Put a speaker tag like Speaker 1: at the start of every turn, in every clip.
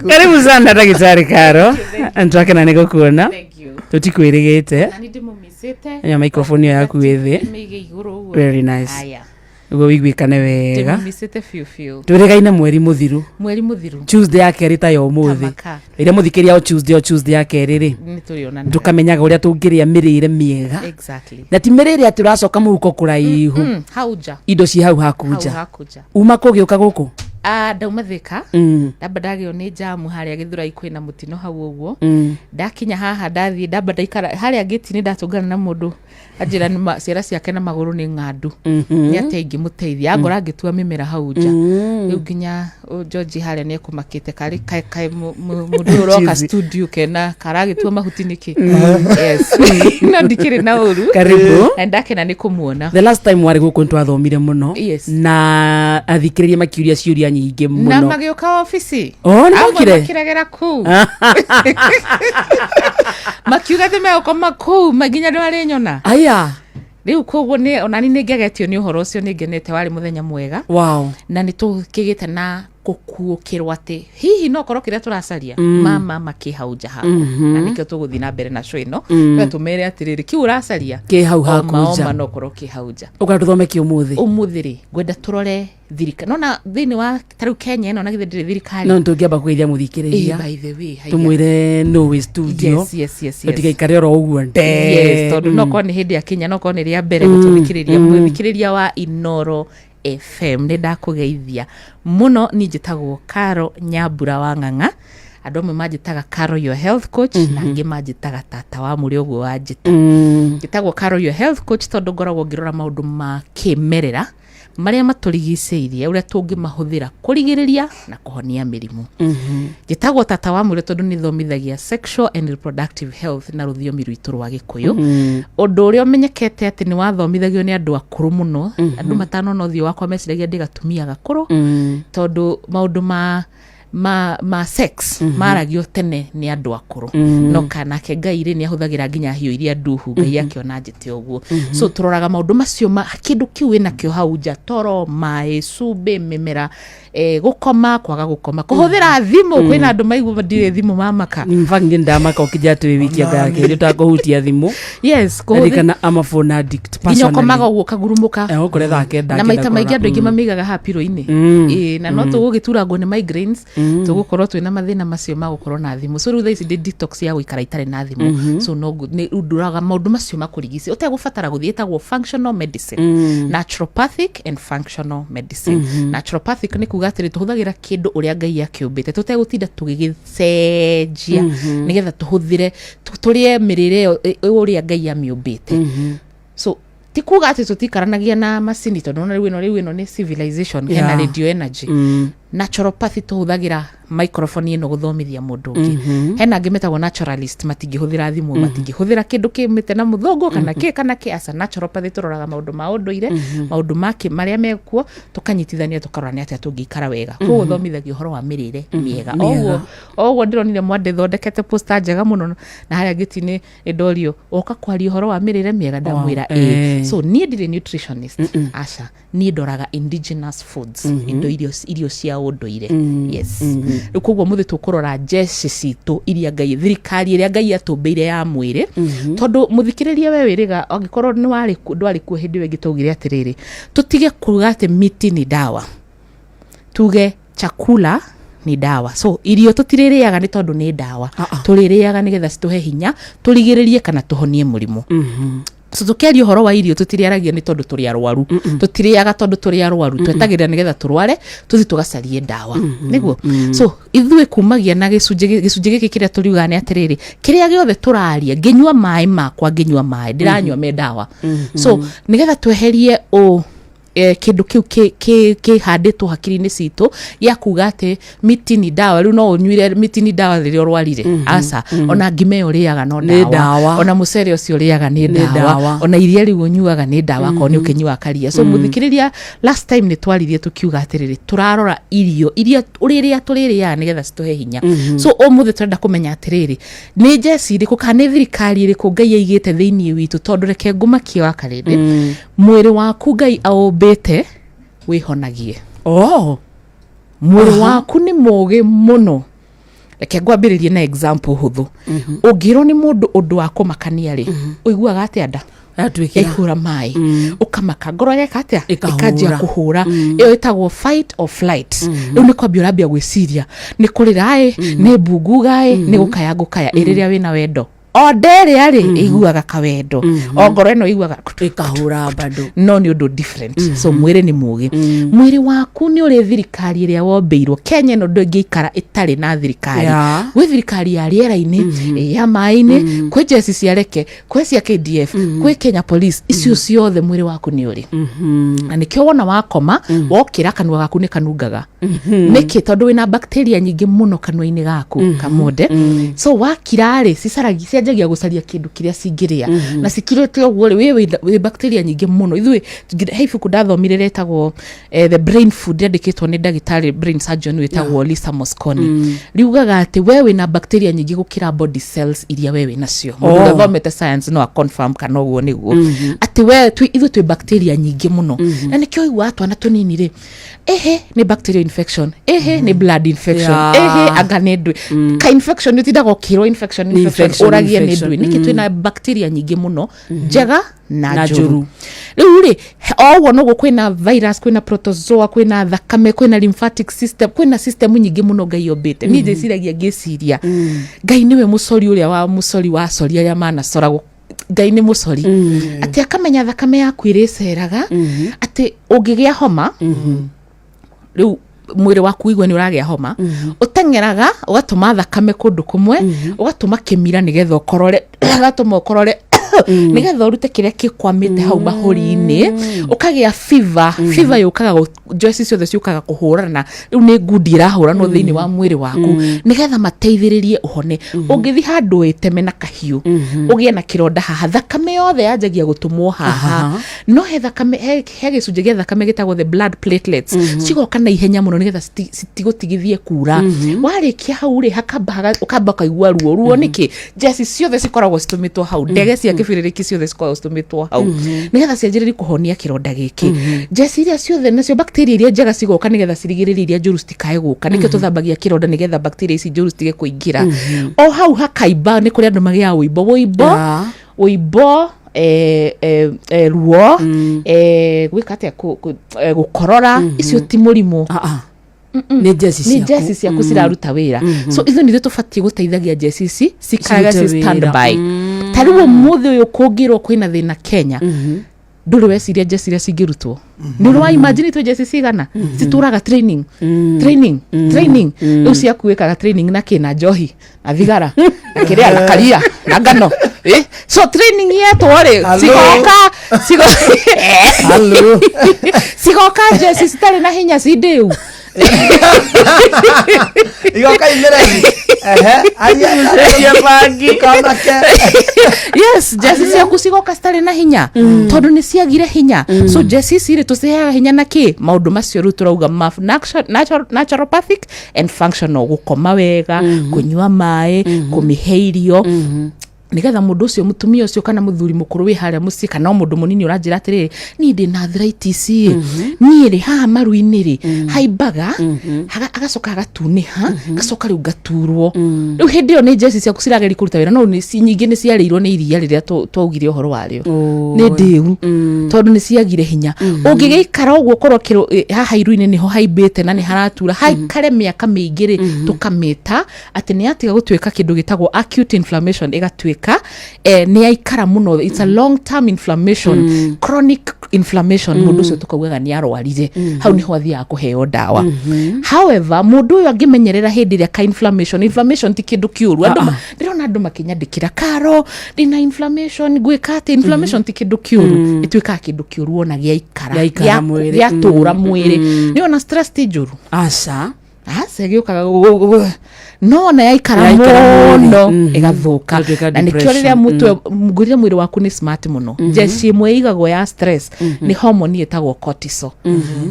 Speaker 1: Karibu sana, ndagĩtarĩ Karo, twakena nĩ gũkuona.
Speaker 2: Thank you.
Speaker 1: Tũtikwĩrĩgĩte.
Speaker 2: Na nĩ ndĩmũmicĩte.
Speaker 1: Enya microphone ĩyo yaku ĩ thĩ.
Speaker 2: Mĩige igũrũ ũguo.
Speaker 1: Very nice.
Speaker 2: Aya.
Speaker 1: Nĩguo wĩiguĩkane wega.
Speaker 2: Ndĩmũmicĩte biũ biũ.
Speaker 1: Twĩrĩgaine mweri mũthiru.
Speaker 2: Mweri mũthiru.
Speaker 1: Tuesday ya kerĩ ta ya ũmũthĩ.
Speaker 2: Tamaka.
Speaker 1: Rĩrĩa mũthikĩria o Tuesday ya kerĩ rĩ,
Speaker 2: Nĩ tũrĩonanaga.
Speaker 1: tũkamenyaga ũrĩa tũngĩrĩa mĩrĩre mĩega.
Speaker 2: Exactly.
Speaker 1: Na ti mĩrĩre atĩ ũracoka mũhuko kũraihu.
Speaker 2: Hau nja.
Speaker 1: Indo ci hau haku
Speaker 2: Hau
Speaker 1: nja.
Speaker 2: haku nja.
Speaker 1: Uma kũgĩũka gũkũ?
Speaker 2: Ah, ndauma Thĩka. Ndamba ndagĩo nĩ njamu harĩa Gĩthũrai, kwĩna mũtino hau ũguo. Ndakinya haha, ndathiĩ ndamba ndaikara harĩa ngĩti-inĩ, ndatũngana na mũndũ, anjĩra nĩ ciara ciake na magũrũ nĩ ng'andu, nĩ atĩa ingĩmũteithia. Angora ngĩtua mĩmera hau nja. Rĩu nginya George harĩa nĩ ekũmakĩte karĩ kaĩ mũndũ ũyũ ũroka
Speaker 1: Chizi.
Speaker 2: studio kena karagĩtua mahuti nĩkĩ. Yes, no ndikĩrĩ na ũru.
Speaker 1: Karibu.
Speaker 2: Na ndakena nĩ kũmuona.
Speaker 1: The last time warĩ gũkũ nĩtwathomire mũno.
Speaker 2: Yes.
Speaker 1: Na athikĩrĩria makiũria ciũria nyingĩ
Speaker 2: Na
Speaker 1: mũno.
Speaker 2: magĩũka obici.
Speaker 1: Oh, nĩ
Speaker 2: Amwe
Speaker 1: mokire?
Speaker 2: makĩregera kũu, makiuga atĩ megũkoma kũu nginya ndwarĩ nyona.
Speaker 1: Aya.
Speaker 2: Rĩu koguo nĩ onani nĩ ngegetio nĩ ũhoro ũcio, nĩ ngenete, warĩ mũthenya mwega. Na nĩ tũkĩgĩte na gũkuũkĩrwo atĩ hihi no korwo kĩrĩa tũracaria mama makĩ hau nja haku, na nĩkĩo tũgũthiĩ na mbere na show ĩno no tũmere atĩrĩrĩ, kĩu ũracaria
Speaker 1: Kĩ hau haku
Speaker 2: oma
Speaker 1: nja.
Speaker 2: oma no korwo kĩ hau nja.
Speaker 1: Ũka tũthome kĩ ũmũthĩ?
Speaker 2: Ũmũthĩ rĩ, ngwenda tũrore thirikari nona thĩinĩ wa tarĩu Kenya ĩno, na githĩ ndĩrĩ thirikari?
Speaker 1: No nĩtũngĩamba kũgeithia mũthikĩrĩria.
Speaker 2: By the way, haiya.
Speaker 1: Tũmwĩre no wĩ studio.
Speaker 2: Yes.
Speaker 1: Tũtigaikare oro ũguo nde.
Speaker 2: Yes, tondũ no korwo nĩ hĩndĩ ya kinya, no korwo nĩ rĩa mbere gũtũthikĩrĩria. Mũthikĩrĩria wa Inoro FM, nĩ ndakũgeithia mũno. Niĩ njĩtagwo Karo Nyambura wa Ng'ang'a. Andũ amwe manjĩtaga Karo your health coach, na angĩ manjĩtaga tata wa mũrĩ ũguo wanjĩta. Njĩtagwo Karo your health coach tondũ ngoragwo ngĩrora maũndũ ma kĩmerera marĩa matũrigicĩirie, ũrĩa tũngĩmahũthĩra kũrigĩrĩria na kũhonia mĩrimũ. Njĩtagwo tata wa mũrĩ tondũ nĩ thomithagia sexual and reproductive health na rũthiomi rwitũ rwa Gĩkũyũ, ũndũ ũrĩa ũmenyekete atĩ nĩ wathomithagio nĩ andũ akũrũ mũno. Andũ matanona ũthiũ wakwa meciragia ndĩ gatumia gakũrũ, tondũ maũndũ ma sex maragio tene nĩ andũ akũrũ. No kanake Ngai rĩ, nĩ ahũthagĩra nginya hiũ iria nduhu, Ngai akĩona njĩte ũguo. So tũroraga maũndũ macio ma kĩndũ kĩu wĩnakĩo hau nja: toro, maĩ, cumbĩ, mĩmera, gũkoma, kwaga gũkoma, kũhũthĩra thimũ. Kwĩna andũ maigua ndirĩ thimũ mamaka.
Speaker 1: In fact, nĩ ndamaka ũkĩnjĩra twĩ wiki anga kerĩ ũtakũhutia thimũ.
Speaker 2: Yes, kũhũthĩra
Speaker 1: Ndirikana I'm a phone addict
Speaker 2: nginya
Speaker 1: personally.
Speaker 2: ũkomaga ũguo ũkagurumũka.
Speaker 1: Ũkore thaa 9
Speaker 2: Na maita
Speaker 1: ngĩenda
Speaker 2: maingĩ
Speaker 1: kũrora.
Speaker 2: andũ aingĩ mamĩigaga haha piro-inĩ. Ĩĩ, na no tũgũgĩturangwo nĩ migraines, tũgũkorwo twĩna mathĩna macio ma gũkorwo na thimũ. So rĩu thaa ici ndĩ detox ya gũikara itarĩ na thimũ. So no nĩ ndũraga maũndũ macio makũrigici ũtegũbatara gũthiĩ. Ĩtagwo functional medicine, naturopathic and functional medicine. Naturopathic nĩ kuga atĩrĩ, tũhũthagĩra kĩndũ ũrĩa Ngai akĩũmbĩte, tũtegũtinda tũgĩgĩcenjia, nĩgetha tũhũthĩre tũrĩe mĩrĩre ĩyo ũrĩa Ngai amĩũmbĩte. So ti kuga atĩ tũtikaranagia na macini, tondũ ona rĩu ĩno nĩ civilization hena radio energy. Naturopathy tũhũthagĩra microphone ĩno gũthomithia mũndũ ũngĩ. Hena angĩ metagwo naturalist, matingĩhũthĩra thimũ, matingĩhũthĩra kĩndũ kĩmĩte na mũthũngũ kana kĩ kana kĩ. Aca, naturopathy tũroraga maũndũ ma ũndũire, maũndũ ma kĩ marĩa mekuo, tũkanyitithania, tũkarora nĩ atĩa tũngĩikara wega. Koguo thomithagia ũhoro wa mĩrĩre mĩega. O ũguo ndĩronire mwandĩ thondekete poster njega mũno na harĩa ngĩti-inĩ, nĩ ndorio woka kwaria ũhoro wa mĩrĩre mĩega, ndamwĩra ĩĩ. So niĩ ndirĩ nutritionist, aca. Niĩ ndoraga indigenous foods, indo irio cia ũndũire. Yes. Rĩu koguo mũthĩ tũkũrora njeci citũ iria Ngai, thirikari ĩrĩa Ngai atũmbĩire ya mwĩrĩ. Tondũ mũthikĩrĩria, we wĩrĩga angĩkorwo nĩ warĩ ndwarĩ kuo hĩndĩ ĩyo ĩngĩ, twaugire atĩrĩrĩ, tũtige kuga atĩ miti ni dawa, tuge chakula ni dawa. So irio tũtirĩrĩaga nĩ tondũ nĩ ndawa.
Speaker 1: Ah, ah.
Speaker 2: Tũrĩrĩaga nĩgetha citũhe hinya, tũrigĩrĩrie kana tũhonie mũrimũ. So tũkĩaria ũhoro wa irio, tũtirĩaragia nĩ tondũ tũrĩ arwaru. Tũtirĩaga tondũ tũrĩ arwaru, twetagĩrĩra nĩgetha tũrware, tũthiĩ tũgacarie ndawa nĩguo. So ithuĩ kumagia na gĩcunjĩ gĩkĩ kĩrĩa tũriugaga nĩ atĩrĩrĩ, kĩrĩa gĩothe tũraria, ngĩnyua maĩ makwa, ngĩnyua maĩ ndĩranyua me ndawa. So nĩgetha tweherie ũ kĩndũ kĩu kĩhandĩtwo hakiri-inĩ citũ gĩa kuga atĩ miti ni dawa, rĩu no ũnyuire miti ni dawa rĩrĩa ũrwarire. Aca, ona ngima ĩyo ũrĩaga no
Speaker 1: Nĩ
Speaker 2: ndawa.
Speaker 1: Ndawa.
Speaker 2: Ona mũcere ũcio ũrĩaga nĩ
Speaker 1: Nĩ
Speaker 2: ndawa.
Speaker 1: Ndawa.
Speaker 2: Ona iria rĩu ũnyuaga nĩ ndawa, akorwo nĩ ũkĩnyuaga karia. So mũthikĩrĩria, last time nĩ twaririe tũkiuga atĩrĩrĩ, tũrarora irio iria rĩrĩa tũrĩrĩaga nĩgetha citũhe hinya. So ũmũthĩ tũrenda kũmenya atĩrĩrĩ, nĩ njeci irĩkũ kana nĩ thirikari ĩrĩkũ Ngai aigĩte thĩinĩ witũ? Tondũ reke ngũmakie wa karĩndĩ, mwĩrĩ waku Ngai aũmbĩte wĩhonagie. Mwĩrĩ waku nĩ mũgĩ mũno. Reke ngwambĩrĩrie na example hũthũ. Ũngĩrwo nĩ mũndũ ũndũ wa kũmakania rĩ, ũiguaga atĩa nda?
Speaker 1: Yatuĩkĩra.
Speaker 2: Yaihũra maĩ, ũkamaka, ngoro ĩgeka atĩa?
Speaker 1: Ĩkahũra.
Speaker 2: Ĩkanjia kũhũra. Ĩyo ĩtagwo fight or flight. Rĩu nĩ kwambia ũrambia gwĩciria nĩ kũrĩra ĩ, nĩ mbunguga ĩ, nĩ gũkaya ngũkaya ĩ. Rĩrĩa wĩna wendo, o nderĩa rĩ ĩiguaga kawendo, o ngoro ĩno ĩiguaga
Speaker 1: Ĩkahũra bado.
Speaker 2: No nĩ ũndũ different. So mwĩrĩ nĩ mũgĩ. Mwĩrĩ waku nĩ ũrĩ thirikari ĩrĩa wombĩirwo. Kenya ĩno ndũngĩikara ĩtarĩ na thirikari. Gwĩ thirikari ya rĩera-inĩ, ya maĩ-inĩ, kwĩ jeci cia reke, kwĩ cia KDF, kwĩ Kenya Police, icio ciothe mwĩrĩ waku nĩ ũrĩ. Na nĩkĩo wona wakoma wokĩra, kanua gaku nĩ kanungaga. Nĩkĩ? Tondũ wĩna bacteria nyingĩ mũno kanua-inĩ gaku kamonde. So wakira rĩ, cicaragia, cianjagia gũcaria kĩndũ kĩrĩa cingĩrĩa, na cikirĩte ũguo rĩ, wĩ bacteria nyingĩ mũno. Ithuĩ he ibuku ndathomire rĩtagwo The Brain Food, rĩandĩkĩtwo nĩ ndagĩtarĩ brain surgeon wĩtagwo Lisa Mosconi. Riugaga atĩ we wĩna bacteria nyingĩ gũkĩra body cells iria we wĩ nacio. Mũndũ oh. ũthomete science no a confirm kana ũguo nĩguo, atĩ we ithuĩ twĩ bacteria nyingĩ mũno. Na nĩkĩo ũiguaga twana tũnini rĩ, ehe nĩ bacterial infection, ehe nĩ blood infection, ehe anga nĩ ndwĩ ka infection, nĩ ũtindaga ũkĩrwo infection, infection,
Speaker 1: infection,
Speaker 2: ũragie nĩ
Speaker 1: infection.
Speaker 2: ndwĩ. Nĩkĩ? Twĩna bacteria nyingĩ mũno, njega na
Speaker 1: Na
Speaker 2: njũru.
Speaker 1: njũru.
Speaker 2: Rĩu rĩ, o ũguo noguo kwĩna virus, kwĩna protozoa, kwĩna thakame, kwĩna lymphatic system, kwĩna system nyingĩ mũno Ngai ombĩte. Niĩ ndĩciragia, ngĩciria Ngai nĩwe mũcori ũrĩa wa mũcori wa cori arĩa manacora. Ngai nĩ mũcori atĩ akamenya thakame yaku ĩrĩceraga, atĩ ũngĩgĩa homa rĩu, mwĩrĩ waku igwe nĩ ũragĩa homa, ũteng'eraga ũgatũma thakame kũndũ kũmwe, ũgatũma kĩmira nĩgetha ũkorore, ũgatũma ũkorore nĩgetha ũrute kĩrĩa kĩkwamĩte hau mahũri-inĩ. Ũkagĩa fever. Fever yũkaga njeci ciothe ciũkaga kũhũrana. Rĩu nĩ ngundi ĩrahũranwo thĩinĩ wa mwĩrĩ waku nĩgetha mateithĩrĩrie ũhone. Ũngĩthi handũ wĩteme na kahiũ, ũgĩe na kĩronda haha, thakame yothe yanjagia gũtũmwo haha. No he thakame, he gĩcunjĩ gĩa thakame gĩtagwo the blood platelets, cigoka na ihenya mũno nĩgetha citigũtigithie kura. Warĩkia hau rĩ, hakamba ũkamba ũkaigua ruo. Ruo nĩkĩ? Njeci ciothe cikoragwo citũmĩtwo hau, ndege cia kĩbĩrĩrĩki ciothe cikoragwo citũmĩtwo hau nĩgetha cianjĩrĩrie kũhonia kĩronda gĩkĩ. Njeci iria ciothe nacio, bacteria iria njega cigoka nĩgetha cirigĩrĩrie iria njũru citikae gũka. Nĩkĩo tũthambagia kĩronda, nĩgetha bacteria ici njũru citige kũingĩra. O hau hakaimba. Nĩ kũrĩ andũ magĩaga ũimbo, ũimbo, ũimbo, ruo, gwĩka atĩa, gũkorora. Icio ti mũrimũ.
Speaker 1: Ah, ah. Nĩ njeci
Speaker 2: nĩ
Speaker 1: ciaku.
Speaker 2: Njeci ciaku ciraruta wĩra. So ithuĩ nithuĩ tũbatiĩ gũteithagia njeci ici cikaraga
Speaker 1: cirute
Speaker 2: ci stand
Speaker 1: wĩra.
Speaker 2: by. Ta rĩu ũmũthĩ ũyũ kũngĩrwo kwĩna thĩna Kenya, ndũrĩ weciria njeci iria cingĩrutwo? Nĩ ũrĩ wa imagine twĩ njeci cigana citũraga training, training, training? Rĩu ciaku wĩkaga training na kĩ? Na njohi na thigara na kĩrĩa na karia na ngano. So training yetwo rĩ,
Speaker 3: Hello.
Speaker 2: cigoka
Speaker 3: Hello.
Speaker 2: cigoka njeci citarĩ na hinya, cindĩu.
Speaker 3: Igoka imereri. Ehe. Aya.
Speaker 1: Bangi.
Speaker 3: Kamake.
Speaker 2: Yes, njeci ciaku cigoka citarĩ na hinya tondũ nĩ ciagire hinya. So njeci ici rĩ, tũciheaga hinya na kĩ? Maũndũ macio rĩu tũrauga ma naturopathic and functional: gũkoma wega, kũnyua maĩ, kũmĩhe irio, nigetha mũndũ ũcio, mũtumia ũcio kana mũthuri mũkũrũ wĩ harĩa mũciĩ, kana o mũndũ mũnini ũranjĩra atĩrĩrĩ, niĩ ndĩ na arthritis ĩ, niĩ rĩ, haha maru-inĩ rĩ haimbaga, hagacoka hagatunĩha, gacoka rĩu ngaturwo. Rĩu hĩndĩ ĩyo nĩ njeci ciaku cirageria kũruta wĩra, no nyingĩ nĩ ciarĩirwo nĩ iria rĩrĩa twaugire ũhoro warĩo nĩ ndĩu, tondũ nĩ ciagire hinya. Ũngĩgĩikara ũguo, korwo haha iru-inĩ nĩho haimbĩte na nĩ haratura, haikare mĩaka mĩingĩ rĩ, tũkamĩta atĩ nĩ yatiga gũtuĩka kĩndũ gĩtagwo acute inflammation, ĩgatuĩka nĩ yaikara mũno, it's a long term inflammation, chronic inflammation. Mũndũ ũcio tũkaugaga nĩ arwarire. Hau nĩho athiaga kũheo ndawa. However, mũndũ ũyũ angĩmenyerera hĩndĩ ĩrĩa ka inflammation, inflammation ti kĩndũ kĩũru. Andũ ndĩrona andũ makĩnyandĩkĩra, "Karo, ndĩna inflammation, ngwĩka atĩ?" Inflammation ti kĩndũ kĩũru. Ĩtuĩkaga kĩndũ kĩũru wona gĩaikara,
Speaker 1: Gĩaikara mwĩrĩ.
Speaker 2: gĩatũra mwĩrĩ. Nĩ ona stress ti njũru.
Speaker 1: Aca.
Speaker 2: Aca, gĩũkaga no ona yaikara
Speaker 1: Yaikara mwĩrĩ.
Speaker 2: mũno ĩgathũka.
Speaker 1: Ĩgatuĩka
Speaker 2: Na nĩkĩo rĩrĩa
Speaker 1: depression.
Speaker 2: mũtwe ngwĩrire mwĩrĩ waku nĩ smart mũno. Njeci ĩmwe ĩigagwo ya stress nĩ hormone ĩtagwo cortisol.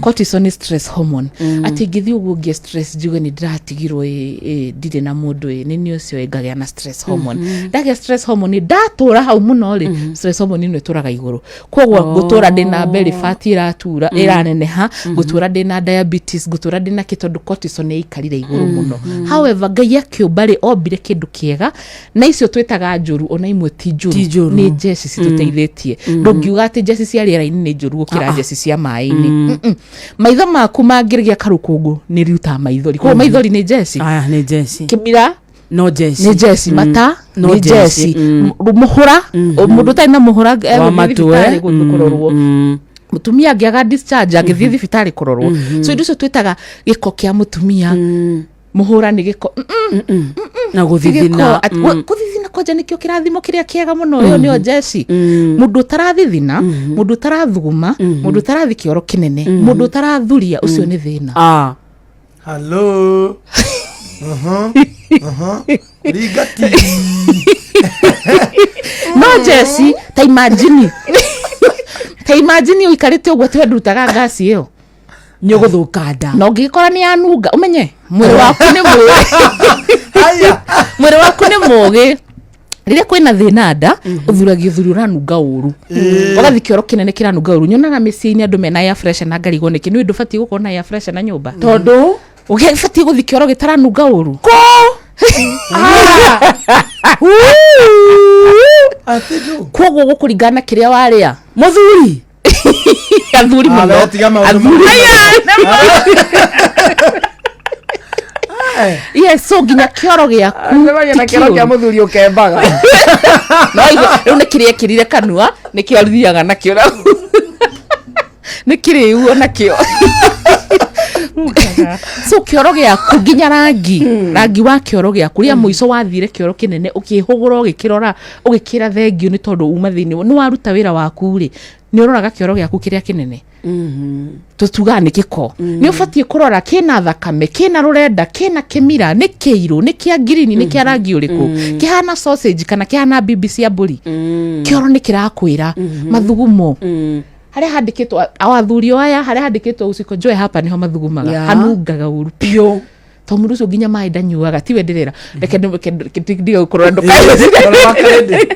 Speaker 2: Cortisol nĩ stress hormone, atĩ ingĩthiĩ ũguo ngĩe stress, njuge nĩ ndĩratigirwo ĩ, ĩ, ndirĩ na mũndũ ĩ, nĩ niĩ ũcio ĩ, ngagĩa na stress hormone. Ndagĩa stress hormone, ndatũra hau mũno rĩ, stress hormone ĩno ĩtũraga igũrũ. Koguo ngũtũra ndĩna belly fat ĩratura, ĩraneneha, ngũtũra ndĩna diabetes, ngũtũra ndĩna kĩ, tondũ cortisol nĩ ĩikarire igũrũ mũno. However, Ngai Ngai akĩũmba rĩ, ombire kĩndũ kĩega, na icio twĩtaga njũru ona imwe ti njũru.
Speaker 1: Ti njũru.
Speaker 2: Nĩ njeci citũteithĩtie. Ndũngiuga atĩ njeci cia rĩera-inĩ nĩ njũru gũkĩra njeci cia maĩ-inĩ. Maitho maku mangĩrĩgĩa karũkũngũ nĩ riutaga maithori, koguo maithori nĩ njeci.
Speaker 1: Aya nĩ njeci.
Speaker 2: Kĩmira
Speaker 1: no njeci.
Speaker 2: Nĩ njeci. Mata
Speaker 1: No
Speaker 2: nĩ
Speaker 1: njeci.
Speaker 2: njeci. Mũhũra, mũndũ ũtarĩ na mũhũra
Speaker 1: wa
Speaker 2: egũthiĩ
Speaker 1: matũ
Speaker 2: thibitarĩ kũrorwo. Mũtumia angĩaga discharge angĩthiĩ thibitarĩ kũrorwo. So indo icio twĩtaga gĩko kĩa mũtumia, mũhũra nĩ gĩko.
Speaker 1: Na
Speaker 2: Ti gĩko.
Speaker 1: gũthithina.
Speaker 2: Gũthithina kwanja nĩkĩo kĩrathimo kĩrĩa kĩega mũno. Ĩyo nĩyo njeci. Mũndũ ũtarathithina, mũndũ ũtarathuguma, mũndũ ũtarathi kĩoro kĩnene, mũndũ ũtarathuria, ũcio nĩ thĩna.
Speaker 1: Ah.
Speaker 3: Hello. Ringati.
Speaker 2: No njeci, ta imagine ũikarĩte ũguo tiwe ndutaga ngasi ĩyo.
Speaker 1: Nĩ ũgũthũka nda.
Speaker 2: Na ũngĩgĩkora nĩ yanunga, ũmenye mwĩrĩ waku nĩ mũgĩ.
Speaker 3: Haya.
Speaker 2: Mwĩrĩ waku nĩ mũgĩ. Rĩrĩa kwĩna thĩna nda, ũthuragia ũthuri ũranunga ũru, ũgathi kĩoro kĩnene kĩranunga ũru. Nyonaga mĩciĩ-inĩ andũ mena air freshener na ngarigwo nĩkĩ. Nĩ ndũbatiĩ gũkorwo na air freshener nyũmba,
Speaker 1: tondũ
Speaker 2: ũgĩbatiĩ gũthi kĩoro gĩtaranunga ũru.
Speaker 3: Atĩ ndũ.
Speaker 2: Koguo gũkũringana na kĩrĩa warĩa.
Speaker 1: Mũthuri.
Speaker 2: Athuri
Speaker 3: Ah,
Speaker 2: mũno.
Speaker 3: we tiga maũndũ.
Speaker 2: Athuri.
Speaker 3: Eh.
Speaker 2: Yes, so nginya kĩoro gĩaku ti kĩũru.
Speaker 1: Mũthuri ũkembaga.
Speaker 2: No rĩu nĩ kĩrĩa ekĩrire kanua nĩkĩo athiaga nakĩo, nĩ kĩrĩu onakĩo. So kĩoro gĩaku, nginya rangi wa kĩoro gĩaku, rĩa mũico wathire kĩoro kĩnene ũkĩhũgũra, ũgĩkĩrora, ũgĩkĩra thengio nĩ tondũ uma thĩinĩ nĩ waruta wĩra waku rĩ, nĩ ũroraga kĩoro gĩaku kĩrĩa kĩnene tũtugaga nĩ gĩko. Nĩ ũbatiĩ kũrora kĩna thakame, kĩna rũrenda, kĩna kĩmira, nĩ kĩirũ, nĩ kĩa ngirini, nĩ kĩa rangi ũrĩkũ, kĩhana sausage kana kĩhana bibi cia mbũri. Kĩoro nĩ kĩrakwĩra. Mathugumo, harĩa handĩkĩtwo athuri aya, harĩa handĩkĩtwo "Usikonjoe hapa", nĩho mathugumaga. Hanungaga ũru
Speaker 1: Biũ.
Speaker 2: To mũndũ ũcio nginya maĩ ndanyuaga. Tiwe ndĩrera, reke ndige gũkũrora.
Speaker 3: Rora wakarĩndĩ.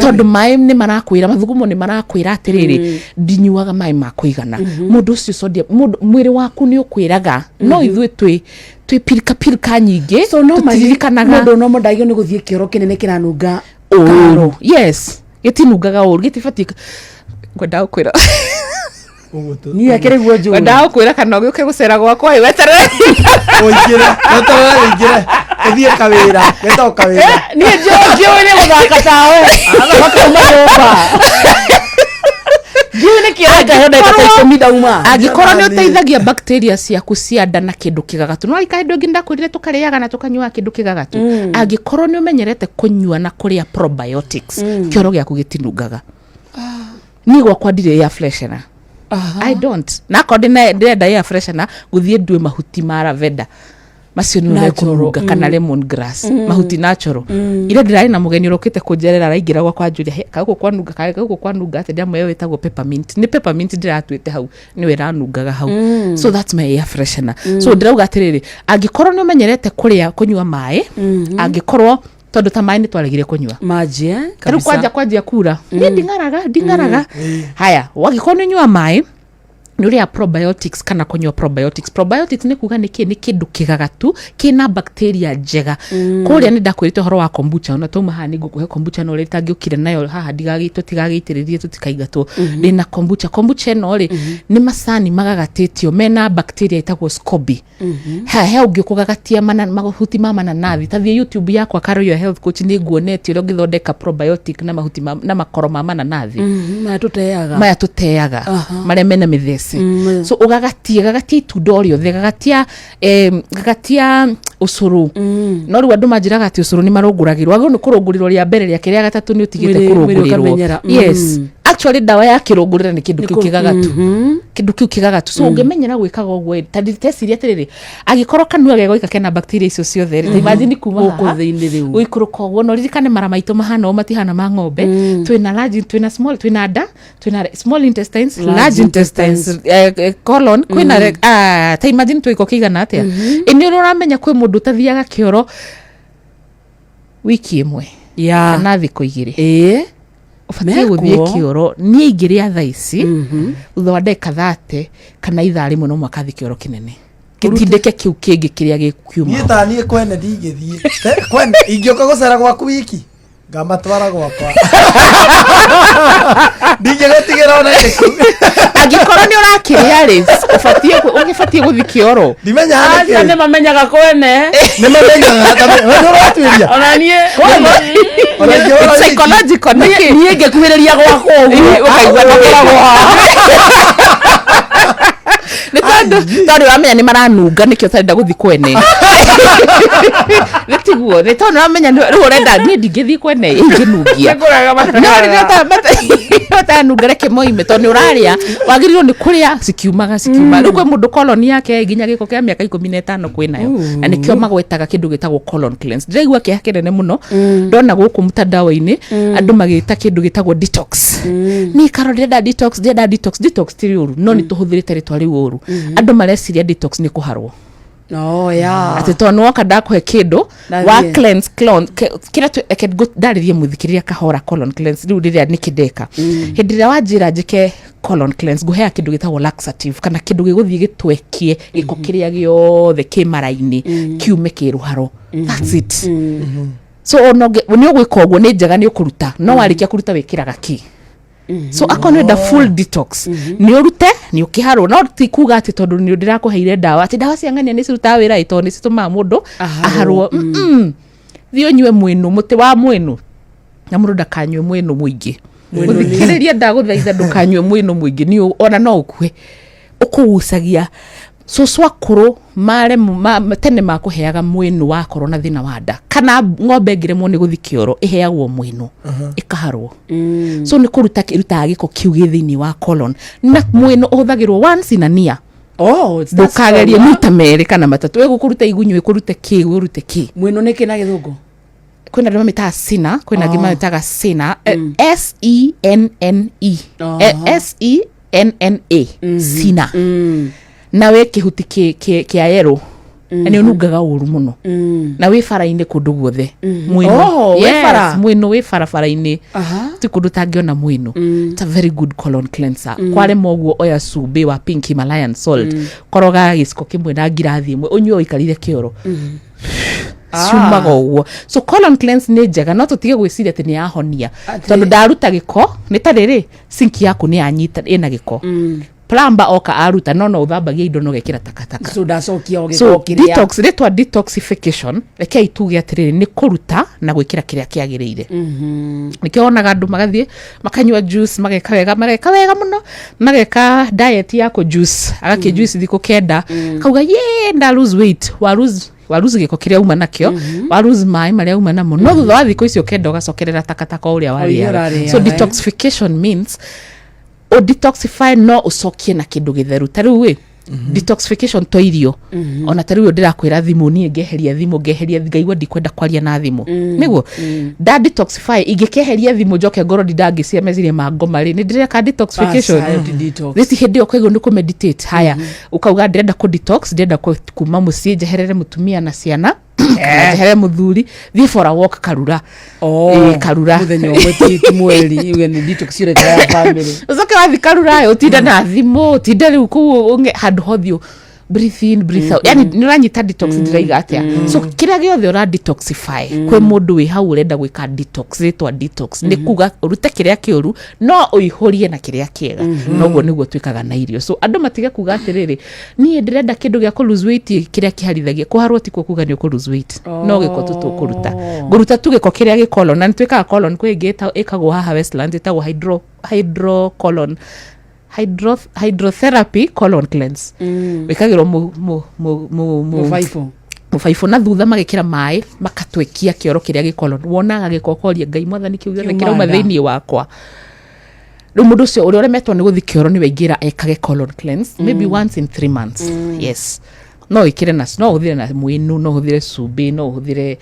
Speaker 2: Tondũ maĩ nĩ marakwĩra, mathugumo nĩ marakwĩra atĩrĩrĩ, ndinyuaga maĩ ma kũigana. Mũndũ ũcio sodium, mũndũ mwĩrĩ waku nĩ ũkwĩraga, no ithuĩ twĩ pirika pirika nyingĩ,
Speaker 1: So no
Speaker 2: tũtiririkanaga.
Speaker 1: Mũndũ no mũndagio nĩ gũthiĩ kĩoro kĩnene kĩranunga.
Speaker 2: Ũru, yes, gĩtinungaga ũru, gĩtibatiĩ. Ngwendaga gũkwĩra
Speaker 3: Ũguo tu.
Speaker 1: Niĩ akĩrĩ guo njũĩ.
Speaker 2: Ngwendaga gũkwĩra kana ũgĩũke gũcera gwakwa ĩ, weterere.
Speaker 3: Ũingĩre. Weterere ũingĩre. Ũthiĩ kawĩra. Getagwo kawĩra.
Speaker 1: Niĩ njũĩ nĩ gũthaka tawe makauma nyũmba, ngiũĩ nĩ kĩoro ngaheo ndagĩka ta 10 ndauma.
Speaker 2: Angĩkorwo nĩ
Speaker 3: Jamani.
Speaker 2: ũteithagia bacteria ciaku cia nda na kĩndũ kĩgagatu, no rika hĩndĩ ĩngĩ ndakwĩrire tũkarĩaga na tũkanyuaga kĩndũ kĩgagatu. Angĩkorwo nĩ ũmenyerete kũnyua na kũrĩa probiotics, kĩoro gĩaku gĩtinungaga. Niĩ gwakwa ndirĩ air freshener. I don't. Na akorwo ndĩrenda air freshener, gũthiĩ ndue mahuti ma lavender macio nĩ
Speaker 1: Natural.
Speaker 2: mekũnunga, kana lemon grass, mahuti natural. Ira ndĩrarĩ na mũgeni ũrokĩte kũnjerera, araingĩra gwakwa anjũria, "He, kagũkũ kwanunga, kagũkũ kwanunga atĩa?" Ndamwĩra wĩtagwo peppermint, nĩ peppermint ndĩratuĩte hau, nĩwe ĩranungaga hau. So that's my air freshener. So ndĩrauga atĩrĩrĩ, angĩkorwo nĩ ũmenyerete kũrĩa, kũnyua maĩ, angĩkorwo tondũ ta maĩ nĩ twaregire kũnyua
Speaker 1: Maji, eh?
Speaker 2: Rĩu kwanja kwanjia kura, niĩ nding'araga. Haya, wangĩkorwo nĩ ũnyua maĩ, nĩ ũrĩa probiotics kana kũnyua probiotics. Probiotics nĩ kuga nĩ kĩ? Nĩ kĩndũ kĩgagatu kĩna bacteria njega. Kũrĩa nĩ ndakwĩrĩte ũhoro wa kombucha, ona twauma haha nĩ ngũkũhe kombucha, no ũrĩa itangĩũkire nayo haha tũtigagĩitĩrĩrie, tũtikaingatwo. Ndĩna kombucha. Kombucha ĩno rĩ, nĩ macani magagatĩtio mena bacteria ĩtagwo SCOBY. He ũngĩ ũkũgagatia mahuti ma mananathi. Ta thiĩ YouTube yakwa, Caro Your Health Coach, nĩ nguonetie ũrĩa ũngĩthondeka probiotic na mahuti na makoro ma mananathi.
Speaker 1: Maya tũteaga.
Speaker 2: Maya tũteaga, marĩa mena mĩthece. So ũgagatia, gagatia itunda o rĩothe, gagatia ũcũrũ. No rĩu andũ manjĩraga atĩ ũcũrũ nĩ marũngũragĩrwo, agĩrĩirwo nĩ kũrũngũrĩrwo rĩa mbere, rĩa kerĩ, rĩa gatatũ nĩ ũtigĩte
Speaker 1: Mwĩrĩ
Speaker 2: kũrũngũrĩrwo.
Speaker 1: ũkamenyera.
Speaker 2: Yes, actually ndawa ya kĩrũngũrĩra nĩ kĩndũ kĩu kĩgagatu, kĩndũ kĩu kĩgagatu. So ũngĩmenyera gwĩkaga ũguo ĩ, ta ndĩteciria atĩrĩrĩ, angĩkorwo kanua gegoika kena bacteria icio ciothe rĩ, ta imagine kuma
Speaker 1: Gũkũ
Speaker 2: haha
Speaker 1: thĩinĩ rĩu.
Speaker 2: gũikũrũka ũguo. No ririkane mara maitũ mahana ũũ, matihana ma ng'ombe. Twĩna large, twĩna small, twĩna nda, twĩna small intestines,
Speaker 1: Large
Speaker 2: large intestines, colon, kwĩna ta imagine twĩko kĩigana atĩa. Ĩ nĩ ũrĩa ũramenya kwĩ mũndũ ũtathiaga kĩoro wiki ĩmwe kana thikũ 2?
Speaker 1: Ĩĩ.
Speaker 2: Ũbatiĩ gũthiĩ
Speaker 1: Mekuo.
Speaker 2: kĩoro. Niĩ ingĩrĩa thaa ici, thutha wa ndagĩka 30 kana ithaa 1 no mũhaka thiĩ kĩoro kĩnene. Gĩtindĩke kĩu kĩngĩ kĩrĩa gĩkiuma.
Speaker 3: Niĩ ta niĩ kwene ndingĩthiĩ. Kwene ingĩũka gũcera gwaku wiki, ngamatwara gwakwa, ndingĩgũtigĩra ona ĩrĩkũ.
Speaker 2: Angĩkorwo nĩ ũrakĩrĩa rĩ, ũbatiĩ ũgĩbatiĩ gũthi kĩoro.
Speaker 3: Ndimenyaga
Speaker 1: Aca
Speaker 3: nĩkĩ.
Speaker 1: nĩ mamenyaga kwene.
Speaker 3: Nĩ mamenyaga we nĩ ũratuĩria.
Speaker 1: Ona niĩ.
Speaker 3: Kwene ona ingĩhũra
Speaker 2: It's
Speaker 3: wiki.
Speaker 2: psychological, nĩkĩ?
Speaker 1: Niĩ ngĩkuhĩrĩria gwakwa ũguo
Speaker 2: Ũkaigua
Speaker 1: ũkaigua haha.
Speaker 2: Nĩ tondũ ũramenya nĩ maranunga, nĩkĩo ũtarenda gũthi kwene. Nĩ tiguo? Nĩ tondũ ũramenya rĩu ũrenda, niĩ ndingĩthiĩ kwene ingĩnungia.
Speaker 1: Nĩngũraga.
Speaker 2: No rĩrĩa ũtanunga, reke moime, tondũ nĩ ũrarĩa, wagĩrĩirwo nĩ kũrĩa cikiumaga cikiumaga. Rĩu kwĩ mũndũ colon yake nginya gĩko kĩa mĩaka 15 kwĩnayo, na nĩkĩo magwetaga kĩndũ gĩtagwo colon cleanse. Ndĩraigua kĩeha kĩnene mũno ndona gũkũ mtandao-inĩ andũ magĩta kĩndũ gĩtagwo detox. Niĩ karo ndĩrenda detox, ndĩrenda detox. Detox ti ũru, no nĩ tũhũthĩrĩte rĩtwa rĩu ũru. Andũ mareciria detox nĩ kũharwo.
Speaker 1: Oh, yeah.
Speaker 2: Atĩ tondũ nĩwoka ndakũhe kĩndũ
Speaker 1: Ndathiĩ.
Speaker 2: wa cleanse colon kĩrĩa reke ndarĩrie mũthikĩrĩria kahora. Colon cleanse rĩu rĩrĩa nĩkĩ ndeka, hĩndĩ ĩrĩa wanjĩra njĩke colon cleanse, ngũheaga kĩndũ gĩtagwo laxative kana kĩndũ gĩgũthiĩ gĩtwekie gĩko kĩrĩa gĩothe kĩ mara-inĩ kiume kĩ rũharo. That's it. So ona nĩ ũgwĩka ũguo, nĩ njega, nĩ ũkũruta, no warĩkia kũruta wĩkĩraga kĩ? So akorwo nĩ ũrenda full detox, nĩ ũrute, nĩ ũkĩharwo, no ti kuga atĩ tondũ nĩ ndĩrakũheire ndawa, atĩ ndawa cia ng'ania nĩ cirutaga wĩra ĩ, tondũ nĩ citũmaga mũndũ
Speaker 1: aharwo.
Speaker 2: Aharwo. Thiĩ ũnyue mwĩnũ, mũtĩ wa mwĩnũ, na mũndũ ndakanyue mwĩnũ mũingĩ. Mũthikĩrĩria, ndagũthaitha, ndũkanyue mwĩnũ mũingĩ, nĩ ona no ũkue. Ũkũgucagia cũcũ akũrũ mare tene makũheaga mwĩnũ wakorwo na thĩna wa nda, kana ng'ombe ĩngĩremwo nĩ gũthi kĩoro ĩheagwo mwĩnũ ĩkaharwo. So nĩ kũruta ĩrutaga gĩko kĩu gĩ thĩinĩ wa colon, na mwĩnũ ũhũthagĩrwo once in a year.
Speaker 1: Oh, it's that
Speaker 2: Ndũkagerie
Speaker 1: strong,
Speaker 2: maita merĩ kana matatũ, ĩgũkũruta igunyũ, ĩkũrute kĩ, ũrute kĩ.
Speaker 1: Mwĩnũ nĩ kĩ na gĩthũngũ?
Speaker 2: Kwĩna andũ mamĩtaga sina, kwĩna angĩ mamĩtaga sina, S E N N E. S E N N A, sina. Na wĩ kĩhuti kĩa yerũ na nĩ ũnungaga ũru mũno, na wĩ bara-inĩ kũndũ guothe mwĩnũ.
Speaker 1: Oh, wĩ
Speaker 2: Yes,
Speaker 1: bara?
Speaker 2: Mwĩnũ wĩ barabara-inĩ. Ti kũndũ ũtangĩona mwĩnũ. It's a very good colon cleanser. Kwarema ũguo, oya cumbĩ wa pink Himalayan salt, koroga gĩciko kĩmwe na ngirathi ĩmwe, ũnyue ũikarire kĩoro, ciumaga ũguo. So colon cleanse nĩ njega, no tũtige gwĩciria atĩ nĩ yahonia. Tondũ ndaruta gĩko, nĩ ta rĩrĩ, sinki yaku nĩ yanyita ĩna gĩko, plumber oka aruta, no ũthambagia indo no gekĩra takataka.
Speaker 1: So ndacokia o
Speaker 2: So
Speaker 1: gĩko kĩrĩa.
Speaker 2: Detox, rĩtwa detoxification, rekei tuge atĩrĩrĩ, nĩ kũruta na gwĩkĩra kĩrĩa kĩagĩrĩire. Nĩkĩo wonaga andũ magathiĩ makanyua juice, mageka wega, mageka wega mũno, mageka diet ya kũ juice, agakĩ juice thikũ 9, akauga ye nda lose weight. Wa lose, wa lose gĩko kĩrĩa uma nakĩo, wa lose maĩ marĩa uma namo, no thutha wa thikũ icio 9 ũgacokerera takataka o ũrĩa
Speaker 1: O iria
Speaker 2: warĩaga.
Speaker 1: ũrarĩaga,
Speaker 2: So
Speaker 1: eh.
Speaker 2: detoxification means o detoxify no ũcokie na kĩndũ gĩtheru. Ta rĩu ĩ, detoxification to irio. Ona ta rĩu ndĩrakwĩra thimũ, niĩ ngeheria thimũ, ngeheria, ngaigua ndikwenda kwaria na thimũ, nĩguo nda detoxify. Ingĩkeheria thimũ njoke ngorwo ndindangĩcia meciria ma ngoma rĩ, nĩ ndĩreka detoxification?
Speaker 1: Aca, ti detox.
Speaker 2: Rĩci hĩndĩ ĩyo ũkaigua nĩ kũ meditate. Haya, ũkauga ndĩrenda kũ detox, ndĩrenda kuma mũciĩ, njeherere mũtumia na ciana, kana njeherere mũthuri, thiĩ for a walk Karura.
Speaker 1: Oh,
Speaker 2: Ĩĩ, Karura.
Speaker 1: Mũthenya ũmwe, ti mweri, uge nĩ detox ũreka ya family.
Speaker 2: Ũcoke wathi Karura ĩ, ũtinde na thimũ, ũtinde rĩu kũu handũ hothiũ, breathe in, breathe out. Yani nĩ ũranyita detox ndĩraiga atĩa? So kĩrĩa gĩothe ũra detoxify, kwĩ mũndũ wĩ hau ũrenda gwĩka detox, rĩtwa detox nĩ kuga ũrute kĩrĩa kĩũru no ũihũrie na kĩrĩa kĩega. Noguo nĩguo twĩkaga na irio. So andũ matige kuga atĩrĩrĩ, niĩ ndĩrenda kĩndũ gĩa kũ lose weight kĩrĩa kĩharithagia. Kũharwo tikuo kuga nĩ ũkũ lose weight, no gĩko tu tũkũruta, ngũruta tu gĩko kĩrĩa gĩ colon, na nĩ twĩkaga colon. Kwĩ ĩngĩ ĩkagwo haha Westlands ĩtagwo hydro colon hydrotherapy colon cleanse. Wĩkagĩrwo mu
Speaker 1: Mũbaibũ.
Speaker 2: Mũbaibũ na thutha magekĩra maĩ, makatwekia kĩoro kĩrĩa gĩ colon. Wonaga gĩko ũkoria Ngai mwathani kĩu gĩothe
Speaker 1: Kiuma
Speaker 2: kĩrauma
Speaker 1: nda.
Speaker 2: Thĩinĩ wakwa. Rĩu mũndũ ũcio ũrĩa ũremetwo nĩ gũthi kĩoro nĩwe ingĩra ekage colon cleanse maybe once in 3 months. Yes, no ĩkĩre na, no ũhũthĩre na mwĩnũ, no ũhũthĩre cumbĩ, no ũhũthĩre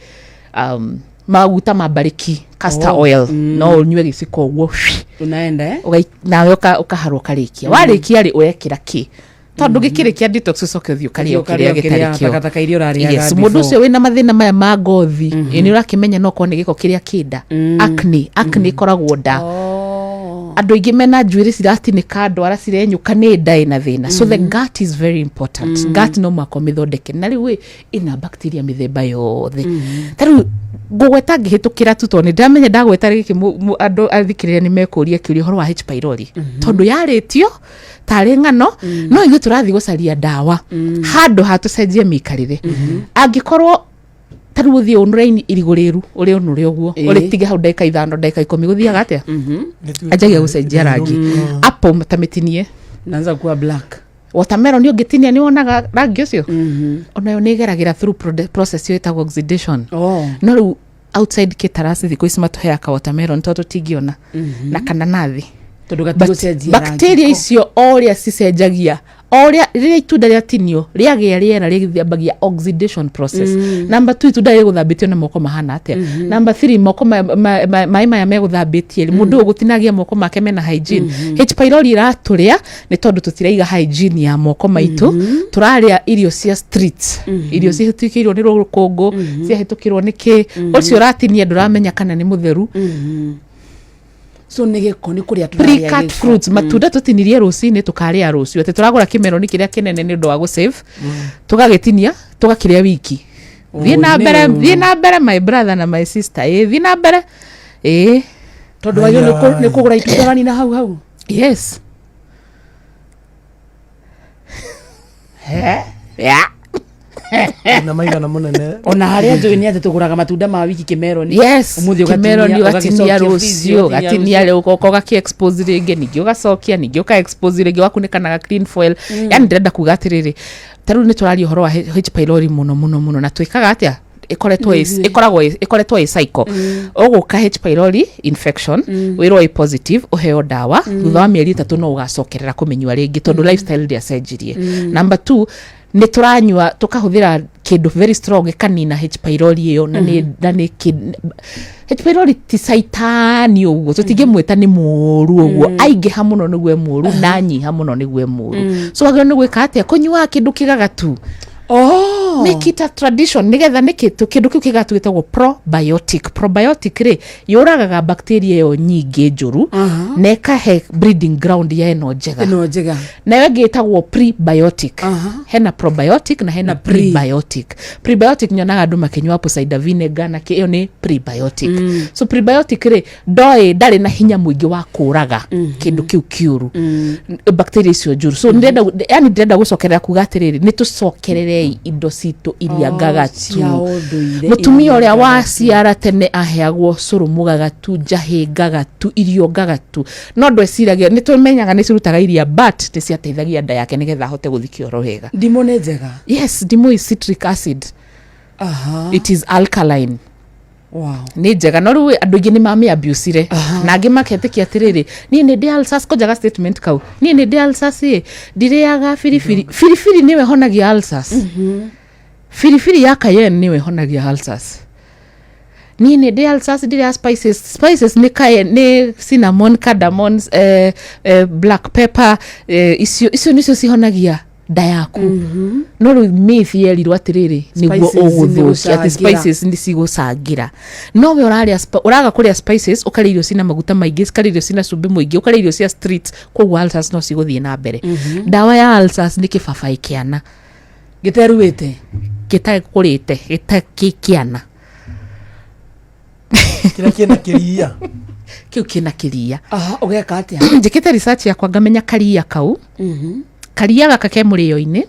Speaker 2: maguta ma mbarĩki, castor oil, no ũnyue gĩciko ũguo.
Speaker 1: Unaenda eh?
Speaker 2: Nawe ũkaharwo, ũkarĩkia. Warĩkia rĩ, ũrekĩra kĩ? Tondũ gĩkĩrĩkia detox, ũcoke ũthiĩ ũkarĩa o kĩrĩa gĩtarĩ kĩo.
Speaker 1: Takataka iria ũrarĩaga
Speaker 2: Yes, mũndũ
Speaker 1: before.
Speaker 2: ũcio wĩna mathĩna maya ma ngothi, ĩ, nĩ ũrakĩmenya no korwo nĩ gĩko kĩrĩa kĩnda, acne. Acne ĩkoragwo nda.
Speaker 1: Oh.
Speaker 2: Andũ aingĩ mena njuĩrĩ ciratinĩka, ndwara cirenyũka, nĩ nda ĩna thĩna. So the gut is very important. Gut no mũhaka ũmĩthondeke, na rĩu ĩ ĩna bacteria mĩthemba yothe. Ta rĩu ngũgweta ngĩhĩtũkĩra tu, tondũ nĩ ndĩramenya ndagweta gĩkĩ andũ athikĩrĩria nĩ mekũria kĩũria ũhoro wa H pylori, tondũ yarĩtio tarĩ ng'ano. No ithuĩ tũrathiĩ gũcaria ndawa handũ ha tũcenjie mĩikarĩre. Angĩkorwo ta rĩu ũthiĩ ũnũre irigũ rĩru, ũrĩ ũnũre ũguo, ũrĩtige hau ndagĩka 5, ndagĩka 10, gũthiaga atĩa? Anjagia gũcenjia rangi. Apple ta mĩtinie.
Speaker 1: Naanza kuwa black.
Speaker 2: Watermelon ũngĩtinia nĩ wonaga rangi ũcio. Onayo nĩ ĩgeragĩra through process ĩyo ĩtagwo oxidation. No rĩu outside kĩtarasi thikũ ici matũheaga ka watermelon tondũ tũtingĩona na kananathi.
Speaker 1: Tondũ
Speaker 2: But
Speaker 1: gatigũcenjia rangi.
Speaker 2: Bacteria icio o ũrĩa cicenjagia, o ũrĩa rĩrĩa itunda rĩatinio rĩagĩa rĩera, rĩambagia oxidation process. Number two, itunda rĩgũthambĩtio na moko mahana atĩa? Number three, moko maĩ maya megũthambĩtie, mũndũ ũyũ gũtinagia moko make mena hygiene? H pylori ĩratũrĩa nĩ tondũ tũtiraiga hygiene ya moko maitũ. Tũrarĩa irio cia street, irio cihĩtũkĩirwo nĩ rũkũngũ, ciahĩtũkĩrwo nĩ kĩ. Ũcio ũratinia ndũramenya kana nĩ mũtheru.
Speaker 1: So nĩ gĩko, nĩ kũrĩa tũrarĩa
Speaker 2: Pre-cut
Speaker 1: gĩko.
Speaker 2: fruits, matunda tũtinirie rũcinĩ tũkarĩa rũciũ, atĩ tũragũra kĩmeroni kĩrĩa kĩnene nĩ ũndũ wa gũsave, tũgagĩtinia tũgakĩrĩa wiki. Thiĩ na
Speaker 1: Oh,
Speaker 2: mbere.
Speaker 1: no.
Speaker 2: Thiĩ na mbere, my brother na my sister, ĩ thiĩ na mbere, ĩ.
Speaker 1: Tondũ wagĩrĩirwo nĩ kũgũra itunda wanina hau hau.
Speaker 2: Yes. Yeah.
Speaker 3: Na maigana mũnene.
Speaker 1: Ona harĩa njũĩ nĩ atĩ tũgũraga matunda ma wiki, kĩmeroni.
Speaker 2: Yes.
Speaker 1: Ũmũthĩ
Speaker 2: kĩmeroni
Speaker 1: ũgatinia,
Speaker 2: ũgatinia
Speaker 1: ũgagĩcokia
Speaker 2: rũciũ,
Speaker 1: fridge,
Speaker 2: ũgatinia rĩu, ũgoka ũgakĩ expose rĩngĩ, ningĩ ũgacokia, ningĩ ũka expose rĩngĩ, ũgakunĩka na clean foil. Yani ndĩrenda kuga atĩrĩrĩ, ta rĩu nĩ tũraria ũhoro wa H pylori mũno mũno mũno, na twĩkaga atĩa? Ĩkoretwo ĩ cycle. Ũgũka H pylori infection, wĩrwo ĩ positive, ũheo ndawa, thutha wa mĩeri 3 no ũgacokerera kũmĩnyua rĩngĩ, tondũ lifestyle ndĩacenjirie. Number two, nĩ tũranyua tũkahũthĩra kĩndũ very strong ĩkanina H pylori ĩyo, na nĩ H pylori ti caitani ũguo, tũtingĩmwĩta nĩ mũũru ũguo. Aingĩha mũno nĩguo e mũũru, na anyiha mũno nĩguo e mũũru. So wagĩrĩirwo nĩ gwĩka atĩa? Kũnyuaga kĩndũ kĩgagatu. Make it a tradition. Nigetha nĩkĩ kĩndũ kĩu kĩgagatu gĩtagwo probiotic. Probiotic rĩ, yũragaga bacteria ĩyo nyingĩ njũru na ĩkahe breeding ground ya ĩno njega.
Speaker 1: Ĩno njega.
Speaker 2: Nayo ĩngĩ ĩtagwo prebiotic. Hena probiotic na hena
Speaker 1: Na pre.
Speaker 2: prebiotic. Prebiotic nyonaga andũ makĩnyua apple cider vinegar na kĩ, ĩyo nĩ prebiotic. So prebiotic rĩ, ndoĩ ndarĩ na hinya mũingĩ wa kũraga kĩndũ kĩu kĩũru, bacteria icio njũru. So ndĩrenda, yani ndĩrenda gũcokerera kuga atĩrĩrĩ, nĩ tũcokererei indo citũ iria
Speaker 1: Oh,
Speaker 2: ngagatu.
Speaker 1: cia ũndũire.
Speaker 2: Mũtumia
Speaker 1: iria
Speaker 2: ũrĩa
Speaker 1: ngagatu.
Speaker 2: waciara tene aheagwo cũrũ mũgagatu, njahĩ ngagatu, irio ngagatu, no ndweciragia nĩ tũmenyaga nĩ cirutaga iria, but nĩ ciateithagia nda yake nĩgetha ahote gũthiĩ kĩoro wega.
Speaker 1: Ndimũ nĩ njega.
Speaker 2: Yes, ndimũ is citric acid. It is alkaline. Nĩ njega, no rĩu andũ aingĩ nĩ mamĩabusire, na angĩ maketĩkia atĩrĩrĩ, niĩ nĩ ndĩ ulcers. Kũnjaga statement kau, niĩ nĩ ndĩ ulcers, ĩ ndirĩaga biribiri. Biribiri nĩwe ĩhonagia ulcers. Biribiri ya cayenne nĩwe ĩhonagia ulcers. Niĩ nĩ ndĩ ulcers, ndirĩa spices. Spices nĩ cayenne, nĩ cinnamon, cardamom, black pepper, icio nĩcio cihonagia nda yaku. No rĩu myth yerirwo atĩrĩrĩ, nĩguo
Speaker 1: Spices nĩ
Speaker 2: ũgũthũkia, atĩ
Speaker 1: gũcangĩra.
Speaker 2: Spices nĩ cigũcangĩra. No we ũrarĩa ũraga kũrĩa spices, ũkarĩa irio cina maguta maingĩ, ũkarĩa irio cina cumbĩ mũingĩ, ũkarĩa irio cia street, koguo ulcers no cigũthiĩ na mbere. Ndawa ya ulcers nĩ kĩbabaĩ kĩana.
Speaker 1: Gĩteruĩte.
Speaker 2: Gĩtakũrĩte, gĩtakĩkĩana.
Speaker 3: Kĩrĩa kĩna kĩria.
Speaker 2: Kĩu kĩna kĩria.
Speaker 1: Aha, ũgeka atĩa?
Speaker 2: Njĩkĩte research yakwa ngamenya karia kau, karia gaka ke mũrĩo-inĩ,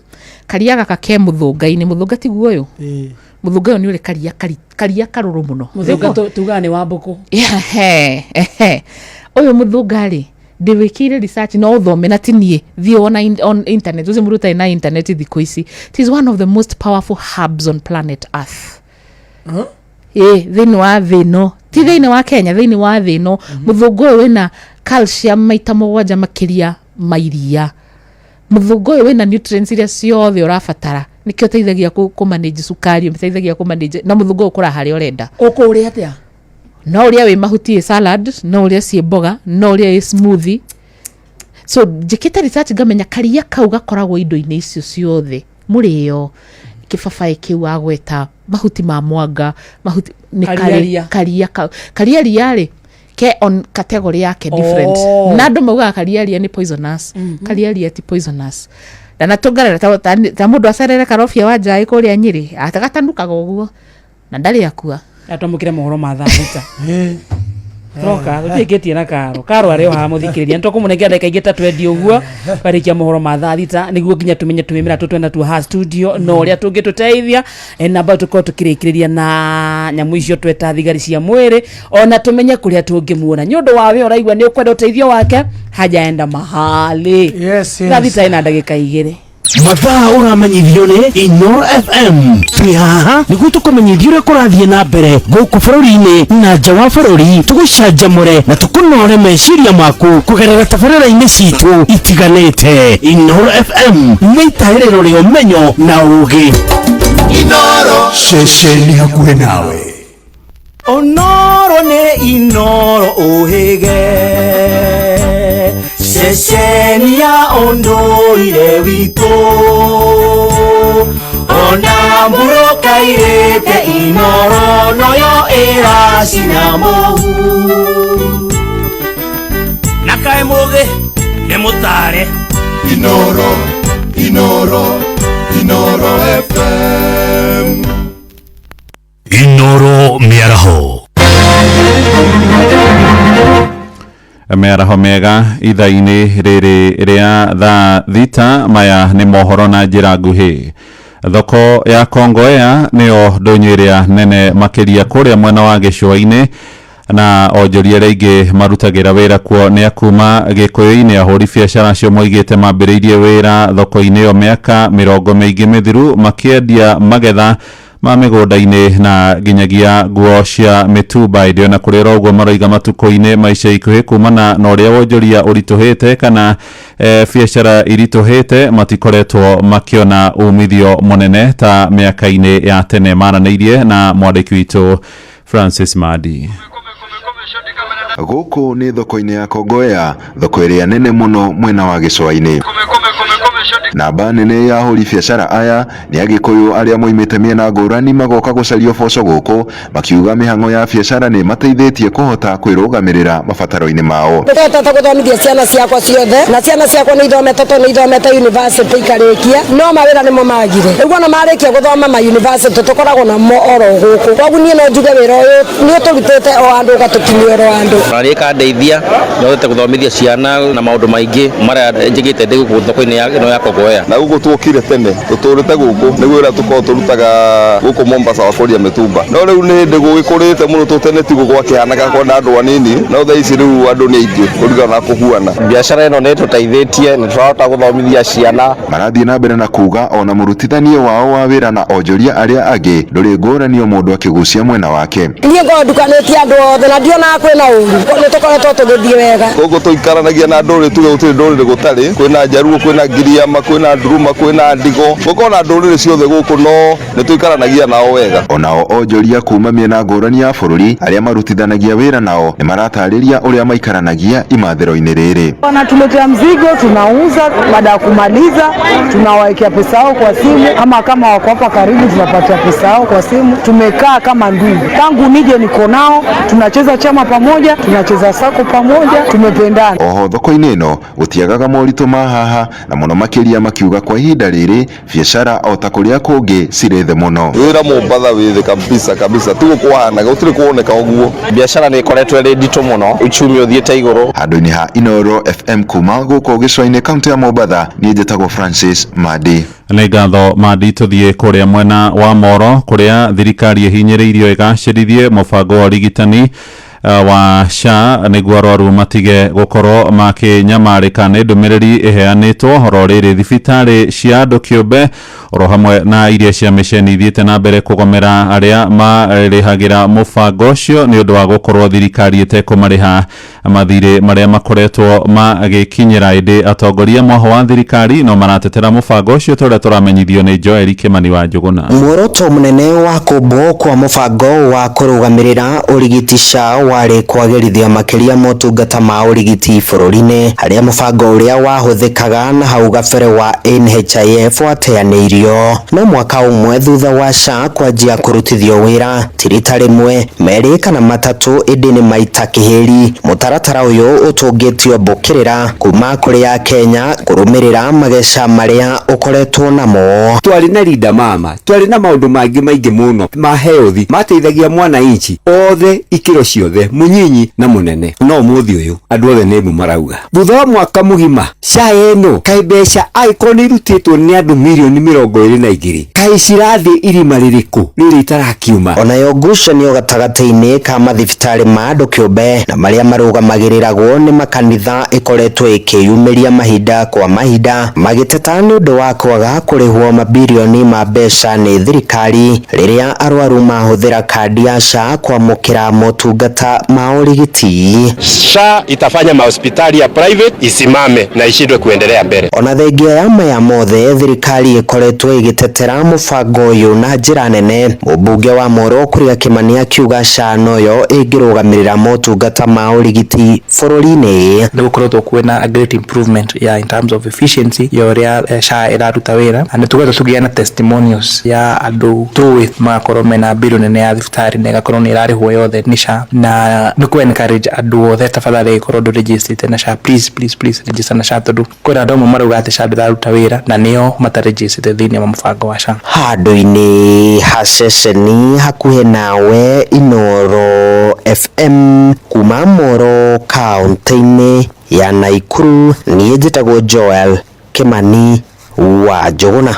Speaker 2: karia gaka ke mũthũnga-inĩ. Mũthũnga tiguo ũyũ?
Speaker 3: Ĩĩ.
Speaker 2: Mũthũnga ũyũ nĩ ũrĩ karia karia karũrũ mũno.
Speaker 1: Mũthũnga tugaga nĩ wa mbũkũ.
Speaker 2: Ehe, ehe. Ũyũ mũthũnga rĩ, ndĩwĩkĩire research, no ũthome na ti niĩ, thiĩ ona on internet, ũcio mũndũ ũtarĩ na internet thikũ ici. It is one of the most powerful herbs on planet Earth.
Speaker 3: Huh?
Speaker 2: Ĩ thĩinĩ wa thĩ ĩno, ti thĩinĩ wa Kenya, thĩinĩ wa thĩ ĩno. Mũthũngũ ũyũ wĩna calcium maita 7 makĩria ma iria. Mũthũngũ ũyũ wĩna nutrients iria ciothe ũrabatara, nĩkĩo ũteithagia kũ manage cukari, ũteithagia kũ manage, na mũthũngũ ũyũ ũkũraga harĩa ũrenda.
Speaker 1: Ũkũũrĩa atĩa?
Speaker 2: No ũrĩa wĩ mahuti ĩ salad, no ũrĩa ciĩ mboga, no ũrĩa ĩ smoothie. So njĩkĩte research ngamenya karia kau gakoragwo indo-inĩ icio ciothe, mũrĩo, kĩbabaĩ kĩu wagweta, mahuti ma mwanga, mahuti nĩ
Speaker 1: Karia
Speaker 2: karĩ
Speaker 1: ria.
Speaker 2: Karia kau, karia ria rĩ, Ke on category yake different.
Speaker 1: Oh.
Speaker 2: Na andå maugaga kariaria nä poisonous. Kariaria ti poisonous ndanatångarera ta må ndå acerere karobia wa njaä kå rä a Nyä rä atagatanukaga å guo na ndarä akua.
Speaker 1: Atwamũkĩre mohoro ma thaa 6. Troka tũtiĩkĩtie na karo karo arĩ o haha mũthikĩrĩria nĩtũkũmũnengera ndagĩka ingĩ ta 20 ũguo twarĩkia mohoro ma thaa 6 nĩguo nginya tũmenye tũmĩmĩra tũ twena tuo haha studio na ũrĩa tũngĩtũteithia na bado tũkorwo tũkĩrĩkĩrĩria na nyamũ icio tweta thigari cia mwĩrĩ ona tũmenye kũrĩa tũngĩmuona nĩ ũndũ wa we ũraigua nĩ ũkwenda ũteithio wake hajaenda mahali.
Speaker 3: Yes, yes.
Speaker 1: Thaa 6 ina ndagĩka 2.
Speaker 4: Mathaa ũramenyithio nĩ Inoro FM. Twĩ haha nĩguo tũkũmenyithia ũrĩa kũrathiĩ na mbere gũkũ bũrũri-inĩ na nja wa bũrũri, tũgũcanjamũre na tũkũnore meciria maku kũgerera tabarĩra-inĩ citũ itiganĩte. Inoro FM nĩ itahĩrĩro rĩa ũmenyo na ũũgĩ.
Speaker 5: Ceceni hakuhĩ nawe.
Speaker 6: Onoro nĩ Inoro ũhĩge ceceni ya ũndũire witũ ona mbũrũka irĩte Inoro noyo ĩracina mũhu
Speaker 7: Na kaĩ mũgĩ nĩ mũtare.
Speaker 5: Inoro, Inoro, Inoro FM. Inoro mĩaraho.
Speaker 8: Mĩaraho mĩega ithaa-inĩ rĩrĩ rĩa thaa 6. Maya nĩ mohoro na njĩra nguhĩ. Thoko ya Kongowea nĩyo ndũnyũ ĩrĩa nene makĩria kũrĩa mwena wa gĩcũa-inĩ na onjoria arĩa aingĩ marutagĩra wĩra kuo nĩ akuma Gĩkũyũ-inĩ. Ahũri biacara acio moigĩte mambĩrĩirie wĩra thoko-inĩ ĩyo mĩaka mĩrongo mĩingĩ mĩthiru makĩendia magetha ma mĩgũnda-inĩ na nginyagia nguo cia mĩtumba. Ĩndĩ ona kũrĩ oro ũguo maroiga matukũ-inĩ ma ica ikuhĩ kumana na ũrĩa wonjoria ũritũhĩte kana biacara iritũhĩte matikoretwo makĩona umithio mũnene ta mĩaka-inĩ ya tene. Maranĩirie na mwandĩki witũ Francis Madi.
Speaker 9: Gũkũ nĩ thoko-inĩ ya Kongowea, thoko ĩrĩa nene mũno mwena wa gĩcũa-inĩ. Namba nene ya ahũri biacara aya nĩ Agĩkũyũ arĩa moimĩte mĩena ngũrani magoka gũcaria ũboco gũkũ, makiuga mĩhang'o ya biacara nĩ ĩmateithĩtie kũhota kwĩrũgamĩrĩra mabataro-inĩ mao.
Speaker 10: Ndĩhotete gũthomithia ciana ciakwa ciothe na ciana ciakwa nĩ ithomete tondũ nĩ ithomete university ikarĩkia no mawĩra nĩmo magire. Rĩu ona marĩkia gũthoma ma university tũkoragwo namo oro gũkũ. Koguo niĩ no njuge wĩra ũyũ nĩ ũtũrutĩte o andũ ũgatũkinyia oro andũ.
Speaker 11: Na nĩ ĩkandeithia nyotete gũthomithia ciana na maũndũ maingĩ marĩa njĩkĩte ndĩ gũkũ thoko-inĩ ĩno ya Kongowea.
Speaker 12: Na gũkũ tuokire tene tũtũrĩte gũkũ nĩ wĩra tũkoragwo tũrutaga gũkũ Mombasa wa kwendia mĩtumba no rĩu nĩ hĩndĩ gũgĩkũrĩte mũno tũ tene tiguo gwakĩhanaga kwenda andũ anini no thaa ici rĩu andũ nĩ aingĩ kũringana na kũhuana.
Speaker 11: Biacara ĩno nĩ ĩtũteithĩtie nĩ tũrahota gũthomithia ciana.
Speaker 9: Marathiĩ na mbere na kuga ona mũrutithanie wao wa wĩra na onjoria arĩa angĩ ndũrĩ ngũrani o mũndũ akĩgucia mwena wake.
Speaker 10: Niĩ ngoragwo ndukanĩtie andũ othe na ndionaga kwĩna ũru, nĩ tũkoretwo tũgĩthiĩ wega.
Speaker 12: Gũkũ tũikaranagia na ndũrĩrĩ tuge gũtirĩ ndũrĩrĩ gũtarĩ, kwĩna Njaruo, kwĩna Ngiriama, kwĩna Nduruma, kwĩna Ndigo, gũkorwo na ndũrĩrĩ ciothe gũkũ no nĩ tũikaranagia nao wega.
Speaker 9: Onao onjoria kuma mĩena ngũrani ya bũrũri arĩa marutithanagia wĩra nao nĩ maratarĩria ũrĩa maikaranagia imathĩro-inĩ rĩrĩ.
Speaker 13: Wanatuletea mzigo tunauza, baada ya kumaliza tunawaekea pesa yao kwa simu, ama kama wako hapa karibu tunapatia pesa yao kwa simu. Tumekaa kama ndugu, tangu nije niko nao, tunacheza chama pamoja, tunacheza sako pamoja, tumependana.
Speaker 9: Oho thoko-inĩ ĩno gũtiagaga moritũ ma haha na mũno makĩria makiuga kwa ihinda rĩrĩ biacara o ta kũrĩa kũngĩ cirĩ thĩ mũno.
Speaker 12: Wĩra Mombatha wĩ thĩ kabisa kabisa, tiguo kwahanaga gũtirĩ kuoneka ũguo.
Speaker 11: Biacara nĩ ĩkoretwo ĩrĩ nditũ mũno, uchumi ũthiĩte igũrũ.
Speaker 9: Handũ-inĩ ha Inoro FM kuma gũkũ gĩcũa-inĩ kaũntĩ ya Mombatha, niĩ njĩtagwo Francis Madi.
Speaker 8: Nĩ ngatho Madi. Tũthiĩ kũrĩa mwena wa Moro kũrĩa thirikari ĩhinyĩrĩirio ĩgacĩrithie mũbango wa ũrigitani wa SHA nĩguo arwaru matige gũkorwo makĩnyamarĩka. Nĩ ndũmĩrĩri ĩheanĩtwo oro rĩrĩ thibitarĩ cia andũ kĩũmbe oro hamwe na iria cia mĩceni ithiĩte na mbere kũgomera arĩa marĩhagĩra mũbango ũcio nĩ ũndũ wa gũkorwo thirikari ĩtekũmarĩha mathirĩ marĩa makoretwo magĩkinyĩra. Ĩndĩ atongoria mwaho wa thirikari no maratetera mũbango ũcio ta ũrĩa tũramenyithio nĩ Joel Kĩmani wa Njũgũna.
Speaker 14: Muoroto mũnene wa kũmbwo kwa mũbango wa kũrũgamĩrĩra ũrigiti SHA wa Warĩ kwagĩrithia makĩria motungata ma ũrigiti bũrũri-inĩ, harĩa mũbango ũrĩa wahũthĩkaga na hau gabere wa NHIF wateanĩirio. No mwaka ũmwe thutha wa SHA kwanjia kũrutithio wĩra, ti rita rĩmwe, merĩ kana matatũ, ĩndĩ nĩ maita kĩhĩri. Mũtaratara ũyũ ũtũngĩtio mbũkĩrĩra kuma kũrĩ Akenya kũrũmĩrĩra mageca marĩa ũkoretwo namo.
Speaker 15: Twarĩ na Linda Mama, twarĩ na maũndũ mangĩ maingĩ mũno ma health mateithagia mwananchi othe, ikĩro ciothe, mũnyinyi na mũnene. No ũmũthĩ ũyũ andũ othe nĩ mbu marauga thutha wa mwaka mũgima SHA ĩno kaĩ mbeca angĩkorwo nĩ irutĩtwo nĩ andũ mirioni 22, kaĩ cirathiĩ irima rĩrĩkũ rĩrĩ itarakiuma?
Speaker 14: Onayo ngucanio gatagatĩ-inĩ ka mathibitarĩ ma andũ kĩũmbe na marĩa marũgamagĩrĩragwo nĩ makanitha ĩkoretwo ĩkĩyumĩria mahinda kwa mahinda, magĩteta nĩ ũndũ wa kwaga kũrĩhwo mabirioni ma mbeca nĩ thirikari rĩrĩa arwaru mahũthĩra kandi ya SHA kwamũkĩra motungata ma ũrigiti.
Speaker 16: SHA itafanya mahospitali ya private isimame na ishindwe kuendelea mbele.
Speaker 14: Ona thengia ya maya mothe, thirikari ĩkoretwo ĩgĩtetera mũbango ũyũ na njĩra nene. Mũmbunge wa Moro Kuria Kimani akiuga SHA noyo ĩngĩrũgamĩrĩra motungata ma ũrigiti bũrũri-inĩ.
Speaker 17: Nĩ gũkoretwo kwĩna a great improvement ya in terms of efficiency ya ũrĩa SHA ĩraruta wĩra, na nĩ tũkoretwo tũkĩgĩa na testimonials ya andũ tũĩ magakorwo mena bill nene ya thibitarĩ na ĩgakorwo nĩ ĩrarĩhwo yothe nĩ SHA. Na nĩ kũ encourage andũ othe, tafadhali, ĩkorwo ndũregistrĩte na SHA, please, please, please register na SHA, tondũ kwĩna andũ amwe marauga atĩ SHA ndĩraruta wĩra na nĩo mataregistrĩte thĩinĩ wa mũbango wa SHA.
Speaker 14: Handũ-inĩ ha ceceni hakuhĩ nawe, Inooro FM, kuma Moro kaũntĩ-inĩ ya Naikuru, niĩ njĩtagwo Joel Kimani wa Njũgũna.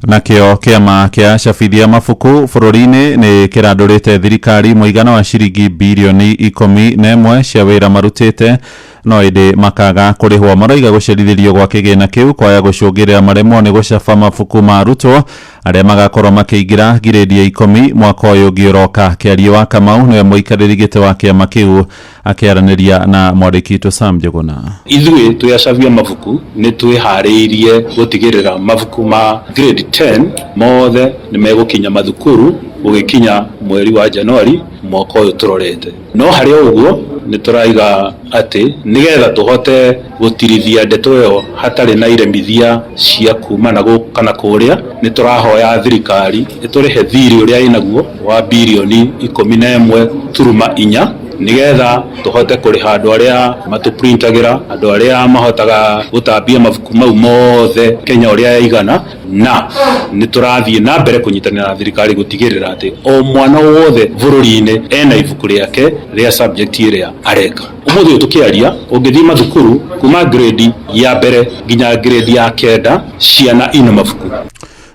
Speaker 8: Nakĩo kĩama kĩa acabithia mabuku bũrũri-inĩ nĩ kĩrandũrĩte thirikari mũigana wa ciringi birioni 11 cia wĩra marutĩte, no ĩndĩ makaga kũrĩhwo. Maroiga gũcerithĩrio gwa kĩgĩna kĩu kwaya gũcũngĩrĩra maremwo nĩ gũcaba mabuku ma arutwo arĩa magakorwo makĩingĩra ngirĩndi ya 10 mwaka ũyũ ũngĩ ũroka. Kĩario wa Kamau nĩwe mũikarĩri gĩtĩ wa kĩama kĩu, akĩaranĩria na mwandĩki witũ Sam Njũgũna.
Speaker 18: Ithuĩ twĩ acabia mabuku nĩ twĩharĩirie gũtigĩrĩra mabuku ma grade 10 mothe nĩ megũkinya mathukuru gũgĩkinya mweri wa Januari mwaka ũyũ tũrorete. No harĩ o ũguo nĩ tũraiga atĩ nĩgetha tũhote gũtirithia ndeto ĩyo hatarĩ na iremithia cia kuma na gũkũ kana kũrĩa, nĩ tũrahoya thirikari ĩtũrĩhe thirĩ ũrĩa ĩnaguo wa birioni 11.4, nigetha tũhote kũrĩha andũ arĩa matũprintagĩra, andũ arĩa mahotaga gũtambia mabuku mau mothe Kenya ũrĩa yaigana. Na nĩ tũrathiĩ na mbere kũnyitanĩra na thirikari gũtigĩrĩra atĩ o mwana wothe bũrũri-inĩ ena ibuku rĩake rĩa subject ĩrĩa areka. Ũmũthĩ ũyũ tũkĩaria, ũngĩthiĩ mathukuru kuma grade ya mbere nginya grade ya 9, ciana ina mabuku.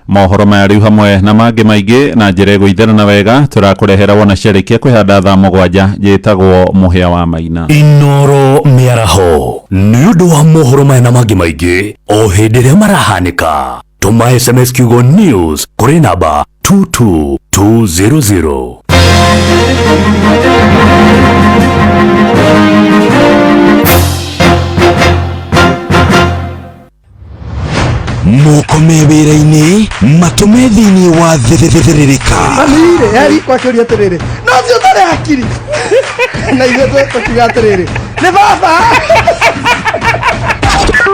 Speaker 8: Mohoro maya rĩu hamwe na mangĩ maingĩ na njĩra ĩgũitherana wega tũrakũrehera wona ciarĩkia kwĩhanda thaa 7. Njĩtagwo Mũhĩa wa Maina.
Speaker 5: Inooro mĩaraho nĩ ũndũ wa mohoro maya na mangĩ maingĩ o hĩndĩ ĩrĩa marahanĩka, tũma SMS kiugo news kũrĩ namba 22200.
Speaker 19: Moko me wĩra-inĩ, matũme thĩinĩ wa thĩrĩrĩka.
Speaker 3: Mami-rĩ, heri kwakĩũria atĩrĩrĩ, no ũcio ũtarĩ hakiri, na ithuĩ tũkiuga atĩrĩrĩ, nĩ baba.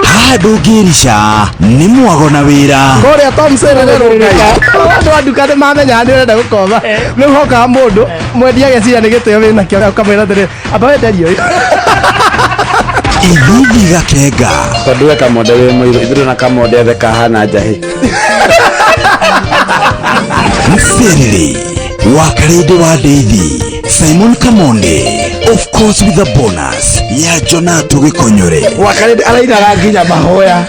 Speaker 19: Haha ndũngĩrica nĩ mwago na wĩra.
Speaker 3: Kũrĩa Thompson rĩrĩ Ngai, andũ a nduka nĩ mamenyaga nĩ ũrenda gũkomba. Rĩu hokaga mũndũ mwendia ageciria nĩ gĩtĩo wĩnakĩo, ũkamwĩra atĩrĩrĩ, amba wenderio ũyũ.
Speaker 19: Ithithi gakenga.
Speaker 20: Tondũ we kamonde wĩ mũirũ, ithuĩ na kamonde ethe kahana njahĩ.
Speaker 19: Mserere wa Karĩndĩ wa Ndeithi, Simon Kamonde, of course with a bonus ya Jonato Gĩkonyore.
Speaker 20: Wa Karĩndĩ arainaga nginya mahoya.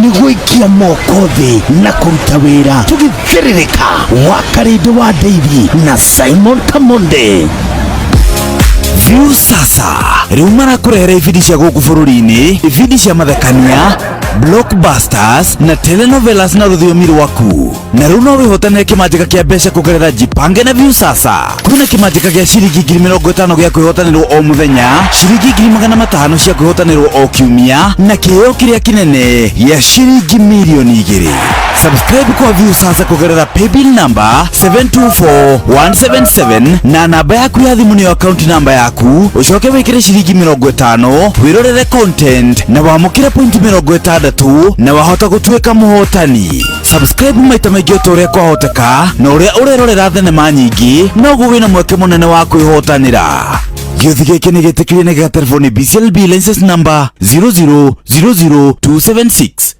Speaker 4: Nĩ gwĩikia moko thĩ na kũruta wĩra tũgĩthĩrĩrĩka wa Karĩndĩ wa Ndeithi na Simon Kamonde.
Speaker 19: View sasa rĩu marakũrehera ibindi cia gũkũ bũrũri-inĩ, ibindi cia mathekania, blockbusters na telenovelas na rũthiomi rwaku. Na rĩu no wĩhotanĩre kĩmanjĩka kĩa mbeca kũgerera Jipange na View sasa. Kwĩna kĩmanjĩka gĩa ciringi 50,000 gĩa kwĩhotanĩrwo o mũthenya, ciringi 500,000 cia kwĩhotanĩrwo o kiumia, na kĩheo kĩrĩa kĩnene gĩa ciringi mirioni 2. Subscribe kwa Viusasa kugerera paybill number 724177 na namba yaku ya thimu niyo account namba yaku, ucoke wikire ciringi 50 wirorere content na wamukire point 60 na wahota gutuika muhotani. Subscribe maita maingi o ta uria kwahoteka, na uria urerorera thenema nyingi noguo wina mweke munene wa kwihotanira. Gĩũthi gĩkĩ nĩ gĩtĩkĩrie nĩ gĩa BCLB license number 0000276.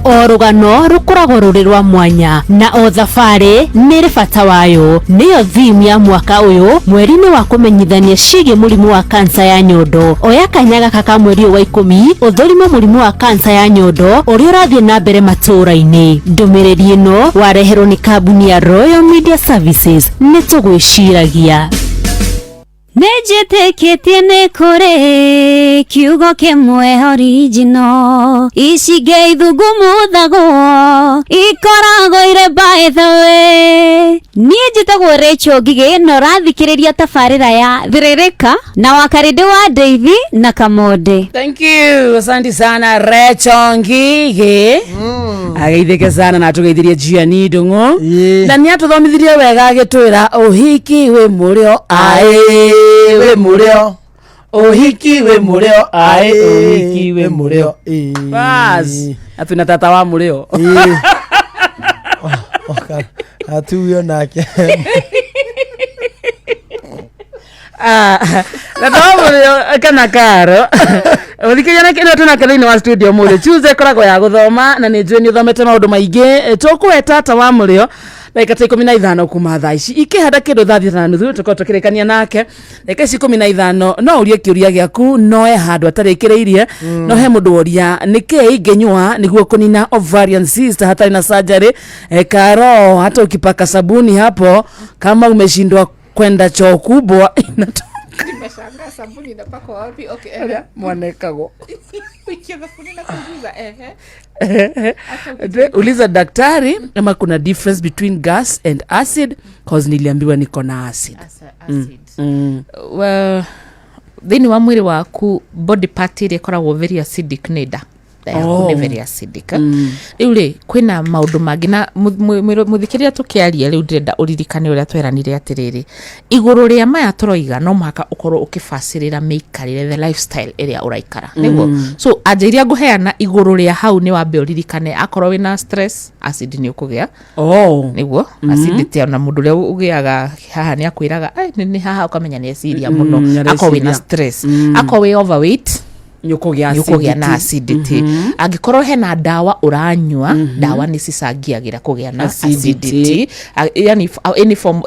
Speaker 21: O rũgano rũkoragwo rũrĩ rwa mwanya na o thabarĩ nĩ ĩrĩ bata wayo. Nĩyo theme ya mwaka ũyũ mweri-inĩ wa kũmenyithania ciĩgiĩ mũrimũ wa kansa ya nyondo. Oya kanya gaka ka mweri ũyũ wa 10 ũthũrime mũrimũ wa kansa ya nyondo ũrĩa ũrathiĩ na mbere matũũra-inĩ. Ndũmĩrĩri ĩno wareherwo nĩ kambuni ya Royal Media Services. Nĩ tũgwĩciragia.
Speaker 22: Nĩnjĩtĩkĩtie nĩ kũrĩ kiugo kĩmwe original, icingĩ ithungumuthagwo ikoragwo irĩ by the way. Niĩ njĩtagwo Rachel Ngigĩ na ũrathikĩrĩria tabarĩra ya Thĩrĩrĩka na wakarĩndĩ wa Ndeithi na Kamonde.
Speaker 1: Thank you, asante sana Rachel Ngigĩ. Ageithĩke sana na atũgeithirie Gianni Ndung'u. Na nĩ atũthomithirie wega agĩtwĩra ũhiki wĩ mũrĩo aĩ
Speaker 3: wĩ mũrĩo, ũhiki wĩ mũrĩo aĩ,
Speaker 1: ũhiki wĩ mũrĩo. Bas, atwĩna tata wa mũrĩo.
Speaker 3: Atuyo nake.
Speaker 1: Tata wa mũrĩo kana karo. Ũthikĩria na kĩndũ twĩnake thĩinĩ wa studio mũthĩ. Tuesday ĩkoragwo ya gũthoma na nĩ njũĩ nĩ ũthomete maũndũ maingĩ. Tũkũhe tata wa mũrĩo ndagĩka ta 15 kuma thaa ici. Ikĩhanda kĩndũ thaa 6:30 tũkorwo tũkĩrĩkania nake. Ndagĩka ici 15 no ũrie kĩũria gĩaku, no he handũ atarĩkĩrĩirie, no he mũndũ woria nĩkĩ ingĩnyua nĩguo kũnina ovarian cyst hatarĩ na surgery. Karo, hata ukipaka sabuni hapo kama umeshindwa kwenda choo kubwa inatoka.
Speaker 2: Nimeshangaa sabuni inapakwa wapi? Okay, ehe.
Speaker 1: Mwanekagwo.
Speaker 2: Ukiwa sabuni na kuguza, ehe.
Speaker 1: Uliza daktari kama kuna difference between gas and acid, cause niliambiwa niko na acid.
Speaker 2: Acid. Well, thĩinĩ wa mwĩrĩ waku body part ĩrĩa ĩkoragwo very acidic nĩ nda. Nda yaku nĩ very acidic. Rĩu rĩ kwĩna maũndũ mangĩ na mũthikĩrĩria tũkĩaria rĩu ndĩrenda ũririkane ũrĩa tweranire atĩrĩrĩ, igũrũ rĩa maya tũroiga no mũhaka ũkorwo ũkĩbacĩrĩra mĩikarĩre, the lifestyle ĩrĩa ũraikara. Nĩguo? So anja iria ngũheana igũrũ rĩa hau nĩ wambe ũririkane akorwo wĩna stress acid nĩ ũkũgĩa. Nĩguo? Acidity ona mũndũ ũrĩa ũgĩaga haha nĩ akwĩraga ai nĩ haha ũkamenya nĩ eciria mũno. Akorwo wĩna stress, akorwo wĩ overweight
Speaker 1: nĩũkũgĩa
Speaker 2: na acidity. Angĩkorwo hena ndawa ũranyua, ndawa nĩ cicangiagĩra kũgĩa na acidity, yani any form,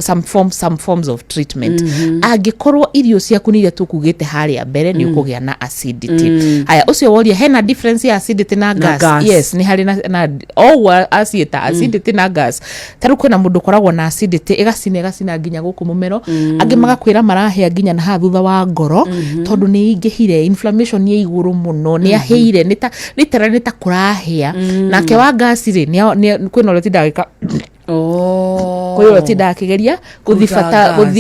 Speaker 2: some forms of treatment. Angĩkorwo irio ciaku nĩ iria tũkugĩte harĩa mbere nĩ ũkũgĩa na acidity. Haya, ũcio woria hena difference ya acidity na gas. Yes, nĩ harĩ na oguo aciĩta acidity na gas. Ta rĩu kwĩna mũndũ ũkoragwo na acidity ĩgacina nginya gũkũ mũmero, angĩ magakwĩra marahĩa nginya na haha thutha wa ngoro, tondũ nĩ ingĩhire inflammation nĩ igũrũ mũno, nĩ ahĩire, nĩ ta literally nĩ ta kũrahĩa. Nake wa gas rĩ, kwĩna ũrĩa ũtindaga agĩka kwĩ ũrĩa ũtindaga akĩgeria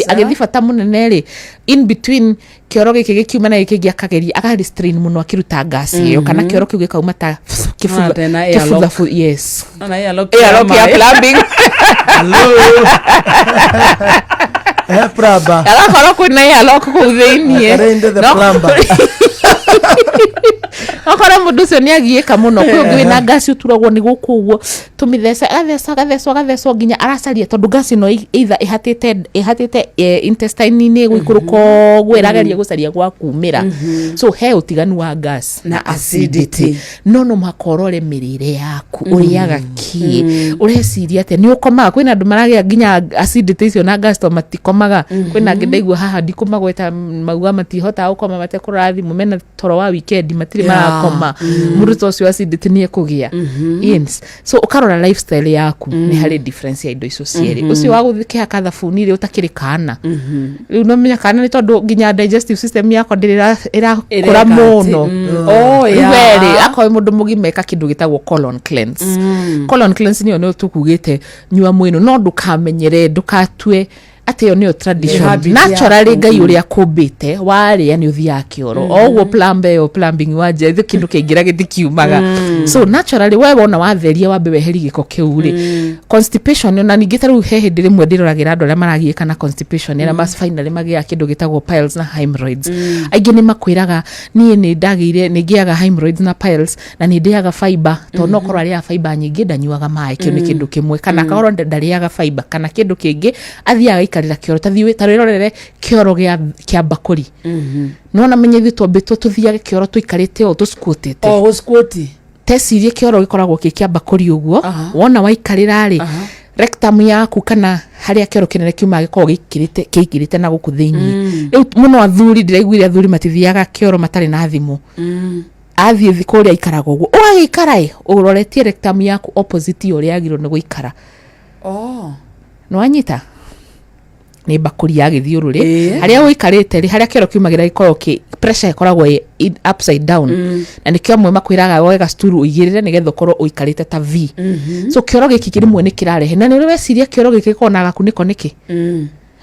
Speaker 2: agĩthi bata mũnene rĩ, in between kĩoro gĩkĩ gĩkiuma na gĩkĩ kĩngĩ akageria akarestrain mũno akĩruta gas ĩyo, kana kĩoro kĩu gĩkauma ta kĩbutha. Yes, airlock ya plumbing. Agakorwo kwĩna airlock kũu thĩiniĩ. Okorwo mũndũ ũcio nĩ agiĩka mũno, kwĩ ũngĩ wĩna gas ũturagwo nĩ gũkũ ũguo tũmĩtheca, agathecwo nginya aracaria, tondũ gas ĩno either ĩhatĩte intestine-inĩ gũikũrũka ũguo, ĩrageria gũcaria gwa kumĩra. So he ũtiganu wa gas na acidity. No mũhaka ũrore mĩrĩre yaku, ũrĩaga kĩ, ũreciria atĩa, nĩ ũkomaga. Kwĩna andũ maragĩa nginya acidity icio na gas to matikomaga. Kwĩna angĩ ndaigua haha ndikũmagweta mauga matihotaga gũkoma matekũrora thimũ, mena toro wa weekend matirĩ marakoma. Mũndũ ta ũcio acidity nĩ ekũgĩa. Yes. So ũkarora lifestyle yaku, nĩ harĩ difference ya indo icio cierĩ. Ũcio wa gũkĩhaka thabuni rĩ ũtakĩrĩ kana, rĩu no menya kana nĩ tondũ nginya digestive system yakwa ndĩrĩ ĩrakũra mũno. Rĩu werĩ akorwo mũndũ mũgima eka kĩndũ gĩtagwo colon cleanse. Colon cleanse nĩyo nĩ tũkugĩte nyua mwĩno, no ndũkamenyere, ndũkatue Atĩ ĩyo nĩyo tradition.
Speaker 1: Habit
Speaker 2: Naturally
Speaker 1: yaku.
Speaker 2: Ngai ũrĩa akũmbĩte warĩa nĩ ũthiaga kĩoro. O ũguo plumber ĩyo plumbing wanjia ithuĩ kĩndũ kĩaingĩra gĩtikiumaga. So naturally we wona watheria wambe weherie gĩko kĩu rĩ, constipation. Ona ningĩ ta rĩu he hĩndĩ rĩmwe ndĩroragĩra andũ arĩa maragiĩka na constipation, arĩa finally magĩaga kĩndũ gĩtagwo piles na hemorrhoids. Aingĩ nĩ makwĩraga, niĩ nĩ ndagĩire, nĩ ngĩaga hemorrhoids na piles na nĩ ndĩaga fiber, tondũ no korwo arĩaga fiber nyingĩ, ndanyuaga maĩ. Kĩu nĩ kĩndũ kĩmwe, kana akorwo ndarĩaga fiber kana kĩndũ kĩngĩ, athiaga aikarĩra kĩoro. Ta thiĩ ta rwĩrorere kĩoro kĩa mbakũri. Nona menye ithuĩ twambĩtwo tũthiage kĩoro tũikarĩte ũũ tũsquatĩte.
Speaker 1: O gũsquat.
Speaker 2: Tecirie kĩoro gĩkoragwo kĩ kĩa mbakũri ũguo. Wona waikarĩra rĩ, rectum yaku kana harĩa kĩoro kĩnene kiumaga gĩkoragwo gĩikĩrĩte kĩingĩrĩte na gũkũ thĩinĩ. Rĩu mũno athuri, ndĩraiguire athuri matithiaga kĩoro matarĩ na thimũ. Athiĩ kũrĩa aikaraga ũguo, ũgagĩikara ĩ ũroretie rectum yaku opposite ya ũrĩa yagĩrĩirwo nĩ gũikara. Nĩwanyita nĩ mbakũri ya gĩthiũrũrĩ. Harĩa ũikarĩte rĩ, harĩa kĩoro kiumagĩra gĩkoragwo kĩ pressure ĩkoragwo ĩ upside down. Na nĩkĩo amwe makwĩraga woe gacturu ũigĩrĩre nĩgetha ũkorwo ũikarĩte ta V. So kĩoro gĩkĩ rĩmwe nĩ kĩrarehe, na nĩ ũrĩ weciria kĩoro gĩkĩ gĩkoragwo na gakunĩko nĩkĩ?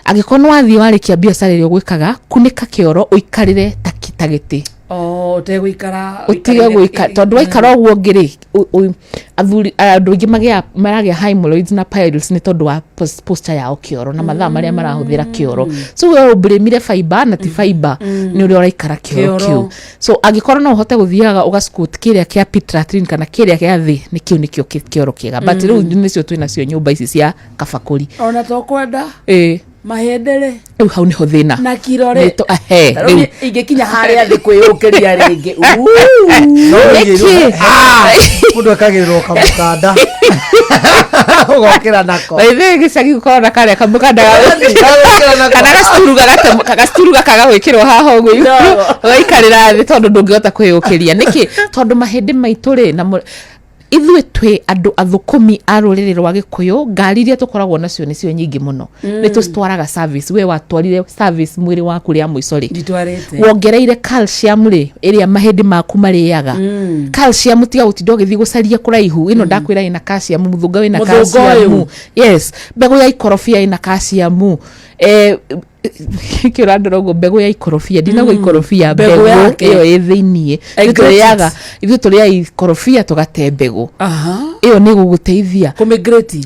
Speaker 2: Angĩkorwo nĩ wathiĩ warĩkia biacara ĩrĩa ũgwĩkaga, kunĩka kĩoro ũikarĩre ta gĩtĩ.
Speaker 1: O ũtegũikara.
Speaker 2: Ũtige gũikara, tondũ waikara ũguo ũngĩ rĩ, athuri, andũ aingĩ maragĩa hemorrhoids na piles nĩ tondũ wa posture yao kĩoro na mathaa marĩa marahũthĩra kĩoro. So we ũblamire fiber na ti fiber, nĩ ũrĩa ũraikara kĩoro
Speaker 1: Kĩoro.
Speaker 2: kĩu. So angĩkorwo no ũhote gũthiaga ũgasquat kĩrĩa kĩa pit latrine kana kĩrĩa gĩa thĩ, nĩkĩo kĩoro kĩega. But rĩu nĩcio twĩ nacio nyũmba ici cia kabakũri.
Speaker 1: Ona to kwenda mahĩndĩ rĩ.
Speaker 2: Rĩu hau nĩho thĩna.
Speaker 1: Na kiro rĩ.
Speaker 2: Ahe,
Speaker 1: Ta rĩu
Speaker 2: rĩu
Speaker 1: niĩ ingĩkinya harĩa thĩ kwĩyũkĩria rĩngĩ.
Speaker 2: Nĩkĩ?
Speaker 3: Mũndũ ekagĩrĩrwo kamũkanda ũgokĩra nako.
Speaker 2: Ithuĩ gĩcagi gũkorwo na karĩa kamũkanda kana gacituru gaka gagwĩkĩrwo haha ũguo igũrũ, ũgaikarĩra thĩ tondũ ndũngĩhota kwĩyũkĩria. Nĩkĩ? Tondũ mahĩndĩ maitũ rĩ, na ithuĩ twĩ andũ athũkũmi a rũrĩrĩ rwa Gĩkũyũ, ngari iria tũkoragwo nacio nĩcio nyingĩ mũno. Nĩ tũcitwaraga service. We watwarire service mwĩrĩ waku rĩa mũico rĩ?
Speaker 1: Nditwarĩte.
Speaker 2: Wongereire calcium rĩ, ĩrĩa mahĩndĩ maku marĩaga? Calcium, tiga gũtinda ũgĩthiĩ gũcaria kũraihu. Ĩno ndakwĩra ĩna calcium, mũthũnga wĩna
Speaker 1: Mũthũnga
Speaker 2: calcium.
Speaker 1: ũyũ.
Speaker 2: Yes, mbegũ ya ikorobia ĩna calcium. Kĩ ũrandora ũguo? Mbegũ ya ikorobia, ndinauga ikorobia.
Speaker 1: Mbegũ
Speaker 2: Mbegũ
Speaker 1: yake.
Speaker 2: ĩyo ĩ thĩiniĩ.
Speaker 1: I
Speaker 2: Ithuĩ
Speaker 1: get it.
Speaker 2: tũrĩaga, ithuĩ tũrĩaga ikorobia tũgate mbegũ. Ĩyo nĩ ĩgũgũteithia.
Speaker 1: Kũmĩgrate.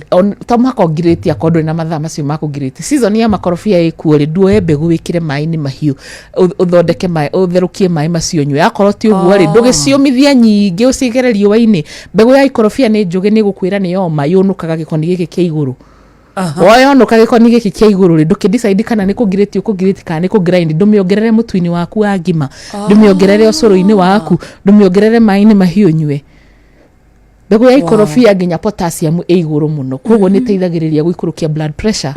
Speaker 2: To mũhaka ũngirĩti akorwo ndũrĩ na mathaa macio ma kũngirĩti. Season ya makorobia ĩkuo rĩ, nduoe mbegũ wĩkĩre maĩ-inĩ mahiũ, ũthondeke maĩ, ũtherũkie maĩ macio ũnyue. Akorwo ti ũguo rĩ, ndũgĩciũmithia nyingĩ, ũcigere riũa-inĩ. Mbegũ ya ikorobia nĩ njũgĩ, nĩ ĩgũkwĩra nĩ yoma, yũnũkaga gĩkoni gĩkĩ kĩa igũrũ. Woyonoka gĩkoni gĩkĩ kĩa igũrũ rĩ, ndũkĩ decide kana nĩ kũngirĩti ũkũngirĩti kana nĩ kũngrind. Ndũmĩongerere mũtu-inĩ waku wa ngima, ndũmĩongerere ũcũrũ-inĩ waku, ndũmĩongerere maĩ-inĩ mahiũ ũnyue. Mbegũ ya ikorobia nginya potassium ĩ igũrũ mũno, koguo nĩ ĩteithagĩrĩria gũikũrũkia blood pressure.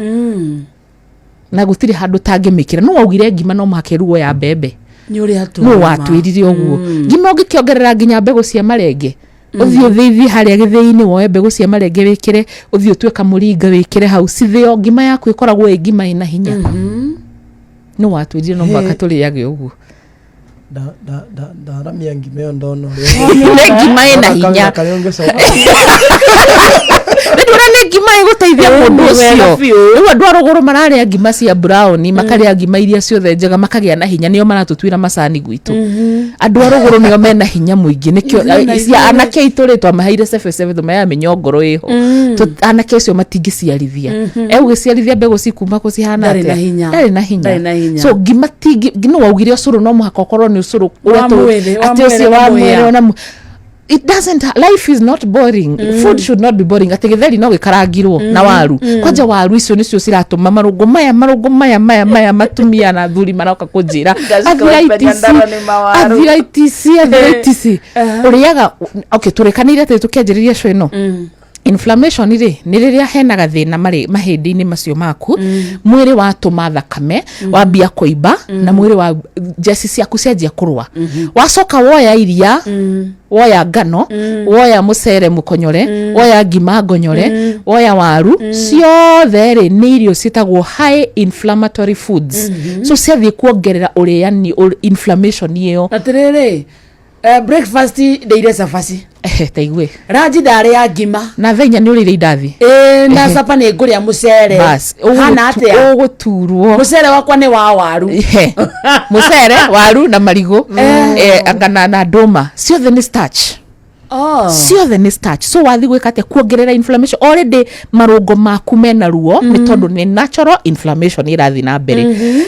Speaker 2: Na gũtirĩ handũ tangĩmĩkĩra. No waugire ngima no mũhaka ĩrugwo ya mbembe?
Speaker 1: Nĩ ũrĩa
Speaker 2: Nũ watwĩrire ũguo? Ngima ũngĩkĩongerera nginya mbegũ cia marenge, ũthiĩ ũthĩithie harĩa gĩthĩi-inĩ, woe mbegũ cia marenge wĩkĩre, ũthiĩ ũtue kamũringa wĩkĩre hau, cithĩo, ngima yaku ĩkoragwo ĩ ngima ĩna hinya. Nũ watwĩrire no mũhaka tũrĩage ũguo?
Speaker 3: Ndaramia ngima ĩyo ndona ũrĩa
Speaker 2: Nĩ ngima ĩna hinya.
Speaker 3: Kamĩra karĩa ũngĩcoka.
Speaker 2: Nĩ ndũra nĩ ngima ĩgũteithia mũndũ
Speaker 1: Wega
Speaker 2: ũcio.
Speaker 1: biũ.
Speaker 2: Rĩu andũ a rũgũrũ mararĩa ngima cia brown, makarĩa ngima iria ciothe njega, makagĩa na hinya. Nĩo maratũtuĩra macani gwitũ. Andũ a rũgũrũ nĩo mena hinya mũingĩ, nĩkĩo
Speaker 1: Ithuĩ na
Speaker 2: cia
Speaker 1: ithuĩ.
Speaker 2: anake aitũ rĩ, twamaheire cebecebe, tũmaheaga mĩnyongoro ĩho. Anake acio matingĩciarithia. Egũgĩciarithia mbegũ cikuma kũ cihana
Speaker 1: Ndarĩ na
Speaker 2: atĩa?
Speaker 1: hinya.
Speaker 2: Ndarĩ na hinya.
Speaker 1: Ndarĩ na hinya.
Speaker 2: So ngima tingi nĩ waugire ũcũrũ no mũhaka ũkorwo nĩ ũcũrũ
Speaker 1: Wa
Speaker 2: ũrĩa
Speaker 1: mwĩrĩ, wa
Speaker 2: atĩ ũcio
Speaker 1: mwĩrĩ na
Speaker 2: wa
Speaker 1: mũhĩa.
Speaker 2: mwĩrĩ ona it doesn't life is not boring. Food should not be boring, atĩ gĩtheri no gĩkarangirwo na waru. Kwanja waru icio nĩcio ciratũma marũngũ maya, marũngũ maya maya maya matumia na athuri maroka kũnjĩra
Speaker 1: Ngacika
Speaker 2: arthritis,
Speaker 1: ndara nĩ mawaru.
Speaker 2: Arthritis, arthritis ũrĩaga. Okay, tũrĩkanĩire atĩ tũkĩanjĩrĩria show ĩno, inflammation rĩ, nĩ rĩrĩa hena gathĩna marĩ mahĩndĩ-inĩ macio maku, mwĩrĩ watũma thakame wambia kũimba na mwĩrĩ wa njeci ciaku cianjia kũrũa. Wacoka woya iria, woya ngano, woya mũcere mũkonyore, woya ngima ngonyore, woya waru, ciothe rĩ, nĩ irio ciĩtagwo high inflammatory foods. So ciathiĩ kuongerera ũrĩani inflammation ĩyo.
Speaker 1: Atĩrĩrĩ, Breakfast ndĩire cabaci.
Speaker 2: Ehe, taigue.
Speaker 1: Ranji ndarĩa ngima.
Speaker 2: Na thaa inya nĩ ũrĩire indathi.
Speaker 1: Ĩĩ na
Speaker 2: Ehe.
Speaker 1: capa nĩ ngũrĩa mũcere.
Speaker 2: Bas,
Speaker 1: Hana atĩa?
Speaker 2: Ũgũturwo.
Speaker 1: Mũcere wakwa nĩ wa waru.
Speaker 2: Ehe. Mũcere, waru na marigũ. Anga na ndũma. Ciothe nĩ starch.
Speaker 1: Oh.
Speaker 2: Ciothe nĩ starch. So wathi gwĩka atĩa? Kuongerera inflammation. Already marũngo maku mena ruo nĩ tondũ nĩ natural inflammation ĩrathiĩ na mbere.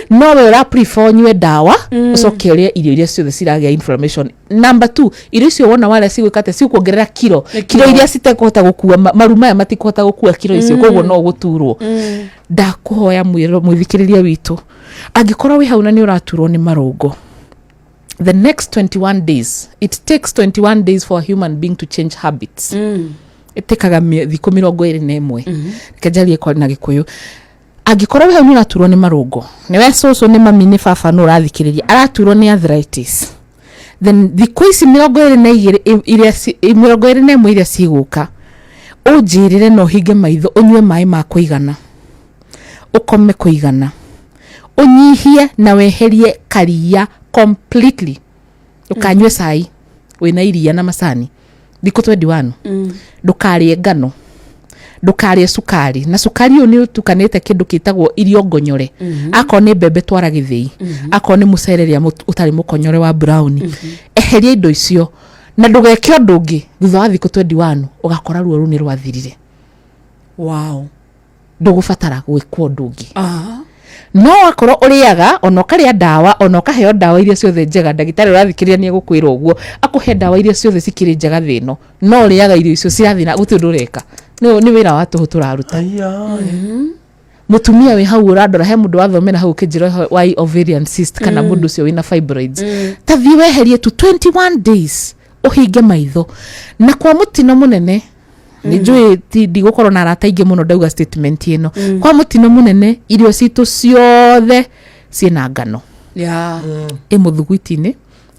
Speaker 2: No we ũra prefer ũnyue ndawa ũcoke ũrĩe irio iria ciothe ciragĩa inflammation. Number 2, irio icio wona warĩa cigwĩka atĩa? Cikuongerera kiro. Kiro iria citekũhota gũkua maru maya matikũhota gũkua kiro icio, koguo no ũgũturwo. Ndakũhoya mwĩthikĩrĩria witũ, angĩkorwo wĩ hau na nĩ ũraturwo nĩ marũngo, the next 21 days, it takes 21 days for a human being to change habits. Ĩtĩkaga thikũ 21. Reke njarie na Gĩkũyũ. Angĩkorwo wĩ hau nĩ ũraturwo nĩ marũngo, nĩwe cũcũ, nĩ mami, nĩ baba, nĩ ũrathikĩrĩria, araturwo nĩ arthritis, then thikũ ici 22 iria 21 iria cigũka, ũnjĩrĩre na ũhinge maitho, ũnyue maĩ ma kũigana, ũkome kũigana, ũnyihie na weherie karia completely. Ndũkanyue cai wĩna iria na macani thikũ 21. Ndũkarĩe ngano, ndũkarĩe cukari, na cukari ũyũ nĩ ũtukanĩte kĩndũ kĩtagwo irio ngonyore. Akorwo nĩ mbembe twara gĩthĩi, akorwo nĩ mũcere rĩa ũtarĩ mũkonyore wa brown. Eheria indo icio na ndũgeke ũndũ ũngĩ. Thutha wa thikũ 21 ũgakora ruo rũu nĩ rwathirire.
Speaker 1: Wow.
Speaker 2: Ndũgũbatara gwĩkwo ũndũ ũngĩ. No wakorwo ũrĩaga ona ũkarĩa ndawa, ona ũkaheo ndawa iria ciothe njega, ndagĩtarĩ ũrathikĩrĩria nĩ egũkwĩra ũguo, akũhe ndawa iria ciothe cikĩrĩ njega thĩ ĩno, no ũrĩaga irio icio cirathiĩ na gũtirĩ ũndũ ũreka, nĩ wĩra wa tũhũ tũraruta. Mũtumia wĩ hau ũrandora, he mũndũ wathomera hau ũkĩnjĩra wa ovarian cyst kana mũndũ ũcio wĩna fibroids, ta thiĩ weherie tu 21 days, ũhinge maitho. Na kwa mũtino mũnene, nĩ njũĩ ti ndigũkorwo na arata aingĩ mũno ndauga statement ĩno, kwa mũtino mũnene irio citũ ciothe ciĩna ngano. Ĩ mũthuguiti-inĩ,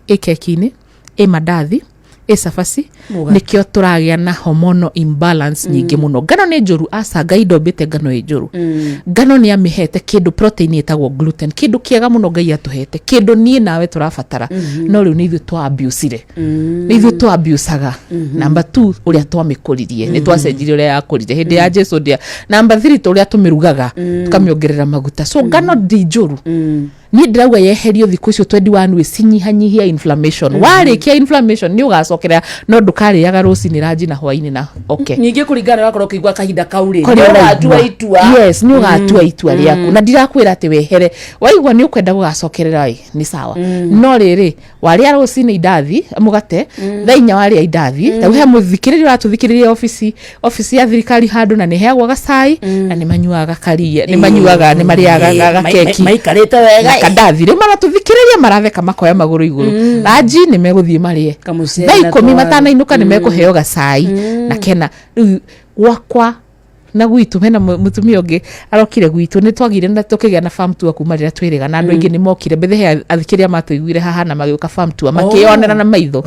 Speaker 2: ĩ keki-inĩ, ĩ mandathi, ĩ cabaci.
Speaker 1: Mũgate.
Speaker 2: Nĩkĩo tũragĩa na hormonal imbalance nyingĩ mũno. Ngano nĩ njũru? Aca, Ngai ndombĩte ngano ĩ njũru. Ngano nĩ amĩhete kĩndũ protein ĩtagwo gluten, kĩndũ kĩega mũno Ngai atũhete, kĩndũ niĩ nawe tũrabatara. No rĩu nĩ ithuĩ twa abusire, nĩ ithuĩ twa abusaga. Number 2, ũrĩa twamĩkũririe, nĩ twacenjirie ũrĩa yakũrire hĩndĩ ya Jesu ndĩa. Number 3, ũrĩa tũmĩrugaga, tũkamĩongerera maguta. So ngano ndi njũru, niĩ ndĩrauga yeherio thikũ icio 21 ĩcinyihanyihia inflammation. Warĩkia inflammation nĩ ũgacokerera, no ndũkarĩaga rũcinĩ, ranji na hwainĩ na okay.
Speaker 1: Ningĩ kũringana na wakorwo ũkĩigua kahinda kau rĩ,
Speaker 2: Kũrĩa
Speaker 1: nĩ ũgatua
Speaker 2: ũraigua.
Speaker 1: itua.
Speaker 2: Yes, nĩ ũgatua itua rĩaku, na ndirakwĩra atĩ wehere. Waigua nĩ ũkwenda gũgacokerera ĩ, nĩ sawa. No rĩrĩ, warĩa rũcinĩ indathi mũgate, thaa inya warĩa indathi, mm. he mũthikĩrĩria ũratũthikĩrĩria obici ya thirikari handũ na nĩ heagwo gacai na nĩ manyuaga karia, nĩ manyuaga, nĩ marĩaga gakeki
Speaker 1: maikarĩte wega.
Speaker 2: Na kandathi. Rĩu maratũthikĩrĩria maratheka makoya magũrũ igũrũ. Ranji nĩ megũthiĩ marĩe
Speaker 1: Kamũcere
Speaker 2: thaa
Speaker 1: na
Speaker 2: 10
Speaker 1: twaru.
Speaker 2: Matanainũka nĩ mekũheo gacai na kena. Rĩu gwakwa na gwitũ hena mũtumia ũngĩ arokire gwitũ, nĩ twagire na tũkĩgĩa na farm tour kuma rĩrĩa twĩrĩga, na andũ aingĩ nĩ mokire mbere he athikĩrĩria matũiguire haha na magĩũka farm tour makĩonera na maitho.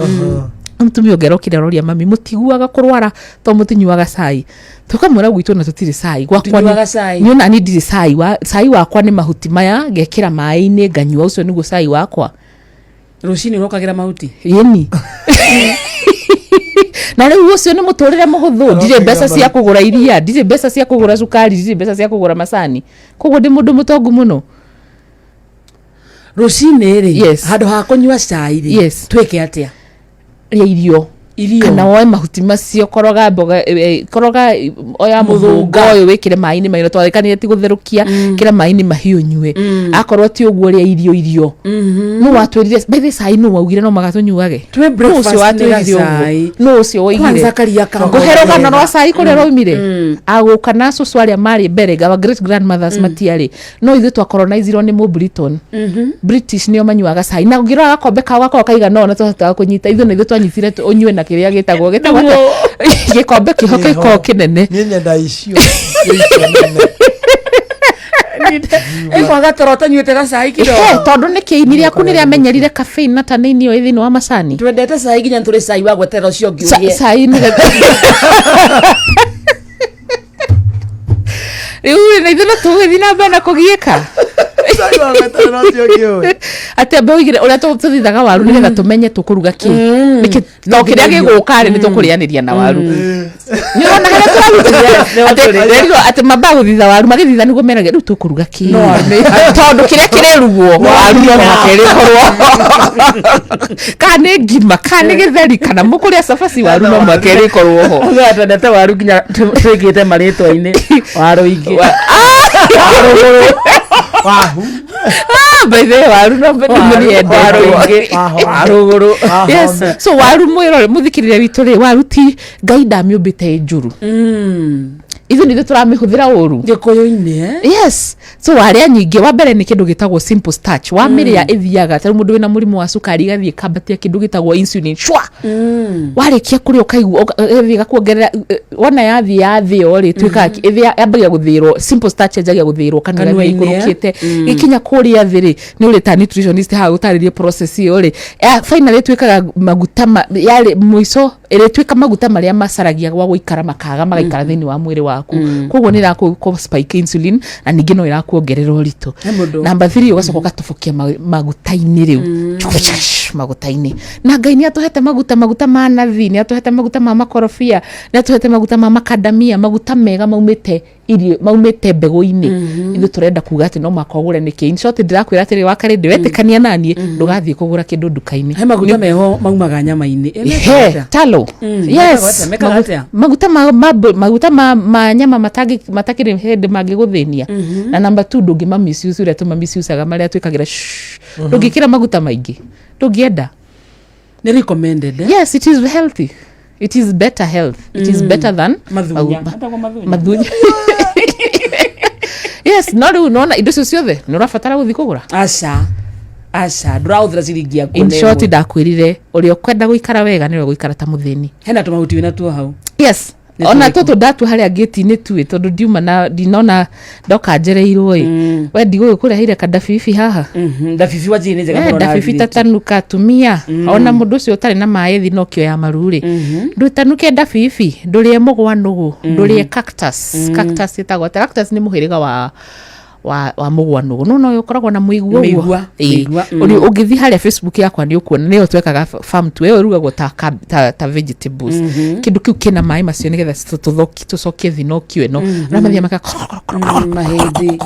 Speaker 2: Mũtumia ũngĩ arokire aroria, "Mami, mũtiguaga kũrwara to mũtinyuaga cai?" Tũkamwĩra gwitũ na tũtirĩ cai. Gwakwa
Speaker 1: Mũtinyuaga cai?
Speaker 2: Niĩ ona niĩ ndirĩ cai wa cai wakwa nĩ mahuti maya ngekĩra maĩ-inĩ nganyua, ũcio nĩguo cai wakwa.
Speaker 1: Rũcinĩ ũrokagĩra mahuti?
Speaker 2: Yĩni. Na rĩu ũcio nĩ mũtũrĩre mũhũthũ. Ndirĩ mbeca cia kũgũra iria, ndirĩ mbeca cia kũgũra cukari, ndirĩ mbeca cia kũgũra macani, koguo ndĩ mũndũ mũtongu mũno.
Speaker 1: Rũcinĩ rĩ,
Speaker 2: Yes.
Speaker 1: handũ ha kũnyua cai rĩ, twĩke atĩa?
Speaker 2: Rĩa irio.
Speaker 1: Irio.
Speaker 2: Kana woe mahuti macio, koroga mboga, koroga, oya mũthũnga ũyũ wĩkĩre maĩ-inĩ mahiũ, twarĩkanire ti gũtherũkia, kĩra maĩ-inĩ mahiũ nyue. Akorwo ti ũguo, rĩa irio. Nũ watwĩrire by the cai? Nũ waugire no magatũnyuage?
Speaker 1: Twĩ
Speaker 2: Nũ ũcio
Speaker 1: breakfast nĩ
Speaker 2: watwĩrire ũguo?
Speaker 1: gacai.
Speaker 2: Nũ ũcio woigire?
Speaker 1: Kwanza karia kahora
Speaker 2: Ngũhe rũgano
Speaker 1: wega.
Speaker 2: rwa cai kũrĩa rwaumire. Agũka na cũcũ arĩa marĩ mbere, our great grandmothers, matiarĩ no ithuĩ twakoronizirwo nĩ mũ Britain. British nĩo manyuaga cai, na ũngĩrora gakombe kao gakoragwo kaigana ũũ na twahotaga kũnyita ithuĩ na ithuĩ twanyitire ũnyue na kĩrĩa gĩtagwo atĩa? Gĩkombe kĩho gĩkoragwo kĩnene.
Speaker 6: Niĩ nyenda icio icio nene.
Speaker 1: Ĩkwaga toro ũtanyuĩte gacai
Speaker 2: Ehe,
Speaker 1: kidogo.
Speaker 2: Tondũ nĩ kĩini rĩaku nĩ rĩamenyerire caffeine na tannin ĩyo ĩ thĩinĩ wa macani.
Speaker 1: Twendete cai nginya tũrĩ cai wa gweterera ũcio ũngĩ ũgĩe.
Speaker 2: Cai nĩ rĩu rĩ, na ithuĩ no tũgũgĩthiĩ na mbere na kũgiĩka.
Speaker 6: Cai wa gweterera ũcio ũngĩ ũyũ.
Speaker 2: Atĩ ambe ũigire ũrĩa tũthithaga waru nĩgetha tũmenye tũkũruga kĩ. Nĩkĩ to kĩrĩa gĩgũka rĩ nĩ tũkũrĩanĩria na waru. Nĩ ũrona harĩa tũrarutithia atĩ rĩrĩo atĩ mambaga gũthitha waru magĩthitha nĩguo merage rĩu tũkũruga kĩ. Tondũ kĩrĩa kĩrĩrugwo waru no mũhaka ĩrĩkorwo. Kana nĩ ngima, kana nĩ gĩtheri, kana mũkũrĩa cabaci waru no mũhaka ĩrĩkorwo ho.
Speaker 1: Ithuĩ twendete waru nginya twĩkĩte marĩtwa-inĩ waru ingĩ
Speaker 6: Wahu.
Speaker 2: Ah, by the way, waru no
Speaker 1: Waru ingĩ warũgũrũ.
Speaker 2: Yes, so waru mwĩrore mũthikĩrĩria witũ rĩ, waru ti Ngai ndamĩũmbĩte ĩ njũru, ithuĩ nithuĩ tũramĩhũthĩra ũru.
Speaker 1: Gĩkũyũ-inĩ eh?
Speaker 2: Yes, so warĩa nyingĩ, wa mbere nĩ kĩndũ gĩtagwo simple starch, wamĩrĩa ĩthiaga ta rĩu mũndũ wĩna mũrimũ wa cukari ĩgathiĩ ĩkambatia kĩndũ gĩtagwo insulin shwa. Warĩkia kũrĩa ũkaigua ĩgathiĩ ĩgakuongerera wona yathiĩ yathĩo rĩ tuĩkaga yambagia gũthĩrwo, simple starch yanjagia gũthĩrwo kanua ĩgathiĩ
Speaker 1: Kanua-inĩ, eh?
Speaker 2: ĩikũrũkĩte gĩkinya kũrĩa thĩ rĩ, nĩ ũrĩ ta nutritionist haha gũtarĩrie process ĩyo rĩ, finally ĩtuĩkaga maguta yarĩ mũico ĩrĩtuĩka maguta marĩa macaragia gwa gũikara makaga magaikara thĩinĩ wa mwĩrĩ waku. Koguo nĩ ĩrakũ spike insulin na ningĩ no ĩrakuongerera ũritũ.
Speaker 1: He mũndũ.
Speaker 2: Number 3, ũgacoka ũgatobokia maguta-inĩ rĩu. Chukuchash, maguta-inĩ, na Ngai nĩ atũhete maguta, maguta ma nathi, nĩ atũhete maguta ma makorobia, nĩ atũhete maguta ma makadamia, maguta mega maumĩte irio, maumĩte mbegũ-inĩ. Ithuĩ tũrenda kuga atĩ no mũhaka ũgũre nĩkĩ. In short, ndĩrakwĩra atĩrĩ, wakarĩ ndĩwetĩkania naniĩ, ndũgathiĩ kũgũra kĩndũ nduka-inĩ.
Speaker 1: He maguta meho maumaga nyama-inĩ. Eh, mekaga
Speaker 2: He,
Speaker 1: atĩa?
Speaker 2: talo.
Speaker 1: Mekaga
Speaker 2: Yes.
Speaker 1: atĩa? Mekaga atĩa?
Speaker 2: Maguta maguta ma nyama matakĩrĩ hĩndĩ mangĩgũthĩnia. Na number 2, ndũngĩma misuse ũrĩa tũma misusaga marĩa twĩkagĩra shh. Ndũngĩkĩra maguta maingĩ, ndũngĩenda.
Speaker 1: Nĩ recommended eh?
Speaker 2: Yes, it is healthy, it is better health, it is better than
Speaker 1: Mathunya. Etagwo mathunya.
Speaker 2: Mathunya, yes. No rĩu nona indo icio ciothe nĩ ũrabatara gũthiĩ kũgũra?
Speaker 1: Aca, aca, ndũrahũthĩra ciringi yaku
Speaker 2: In
Speaker 1: ona
Speaker 2: short,
Speaker 1: ĩmwe.
Speaker 2: ndakwĩrire ũrĩa ũkwenda gũikara wega nĩwe gũikara ta mũthĩni.
Speaker 1: Hena tũmahuti wĩna tuo hau.
Speaker 2: Yes.
Speaker 1: Nĩ
Speaker 2: Ona
Speaker 1: tũrĩkũ?
Speaker 2: tũtũ ndatua harĩa ngĩti-inĩ tuĩ tondũ ndiuma na ndinona ndoka njereirwo ĩ, we ndigũgĩkũreheire kadabibi haha.
Speaker 1: Ndabibi wa njiri nĩ njega
Speaker 2: Eh,
Speaker 1: mũno na
Speaker 2: ndabibi
Speaker 1: athirĩtu.
Speaker 2: tatanuka atumia, ona mũndũ ũcio ũtarĩ na maĩ thinokio ya maru rĩ, ndũtanuke ndabibi, ndũrĩe mũgwanũgũ, ndũrĩe cactus. Cactus ĩtagwo atĩa? Cactus nĩ mũhĩrĩga wa mũgwanũgũ, no no ũkoragwo na mũigua ũguo.
Speaker 1: Mĩigua,
Speaker 2: Ĩĩ.
Speaker 1: mĩigua.
Speaker 2: Ũrĩ- ũngĩthiĩ harĩa Facebook yakwa nĩ ũkuona nĩyo twekaga farm tu ĩyo ĩrugagwo ta vegetables. Kĩndũ kĩu kĩna maĩ macio nĩgetha tũcokie thinokio ĩno, arĩa mathiaga maka
Speaker 1: Mahĩndĩ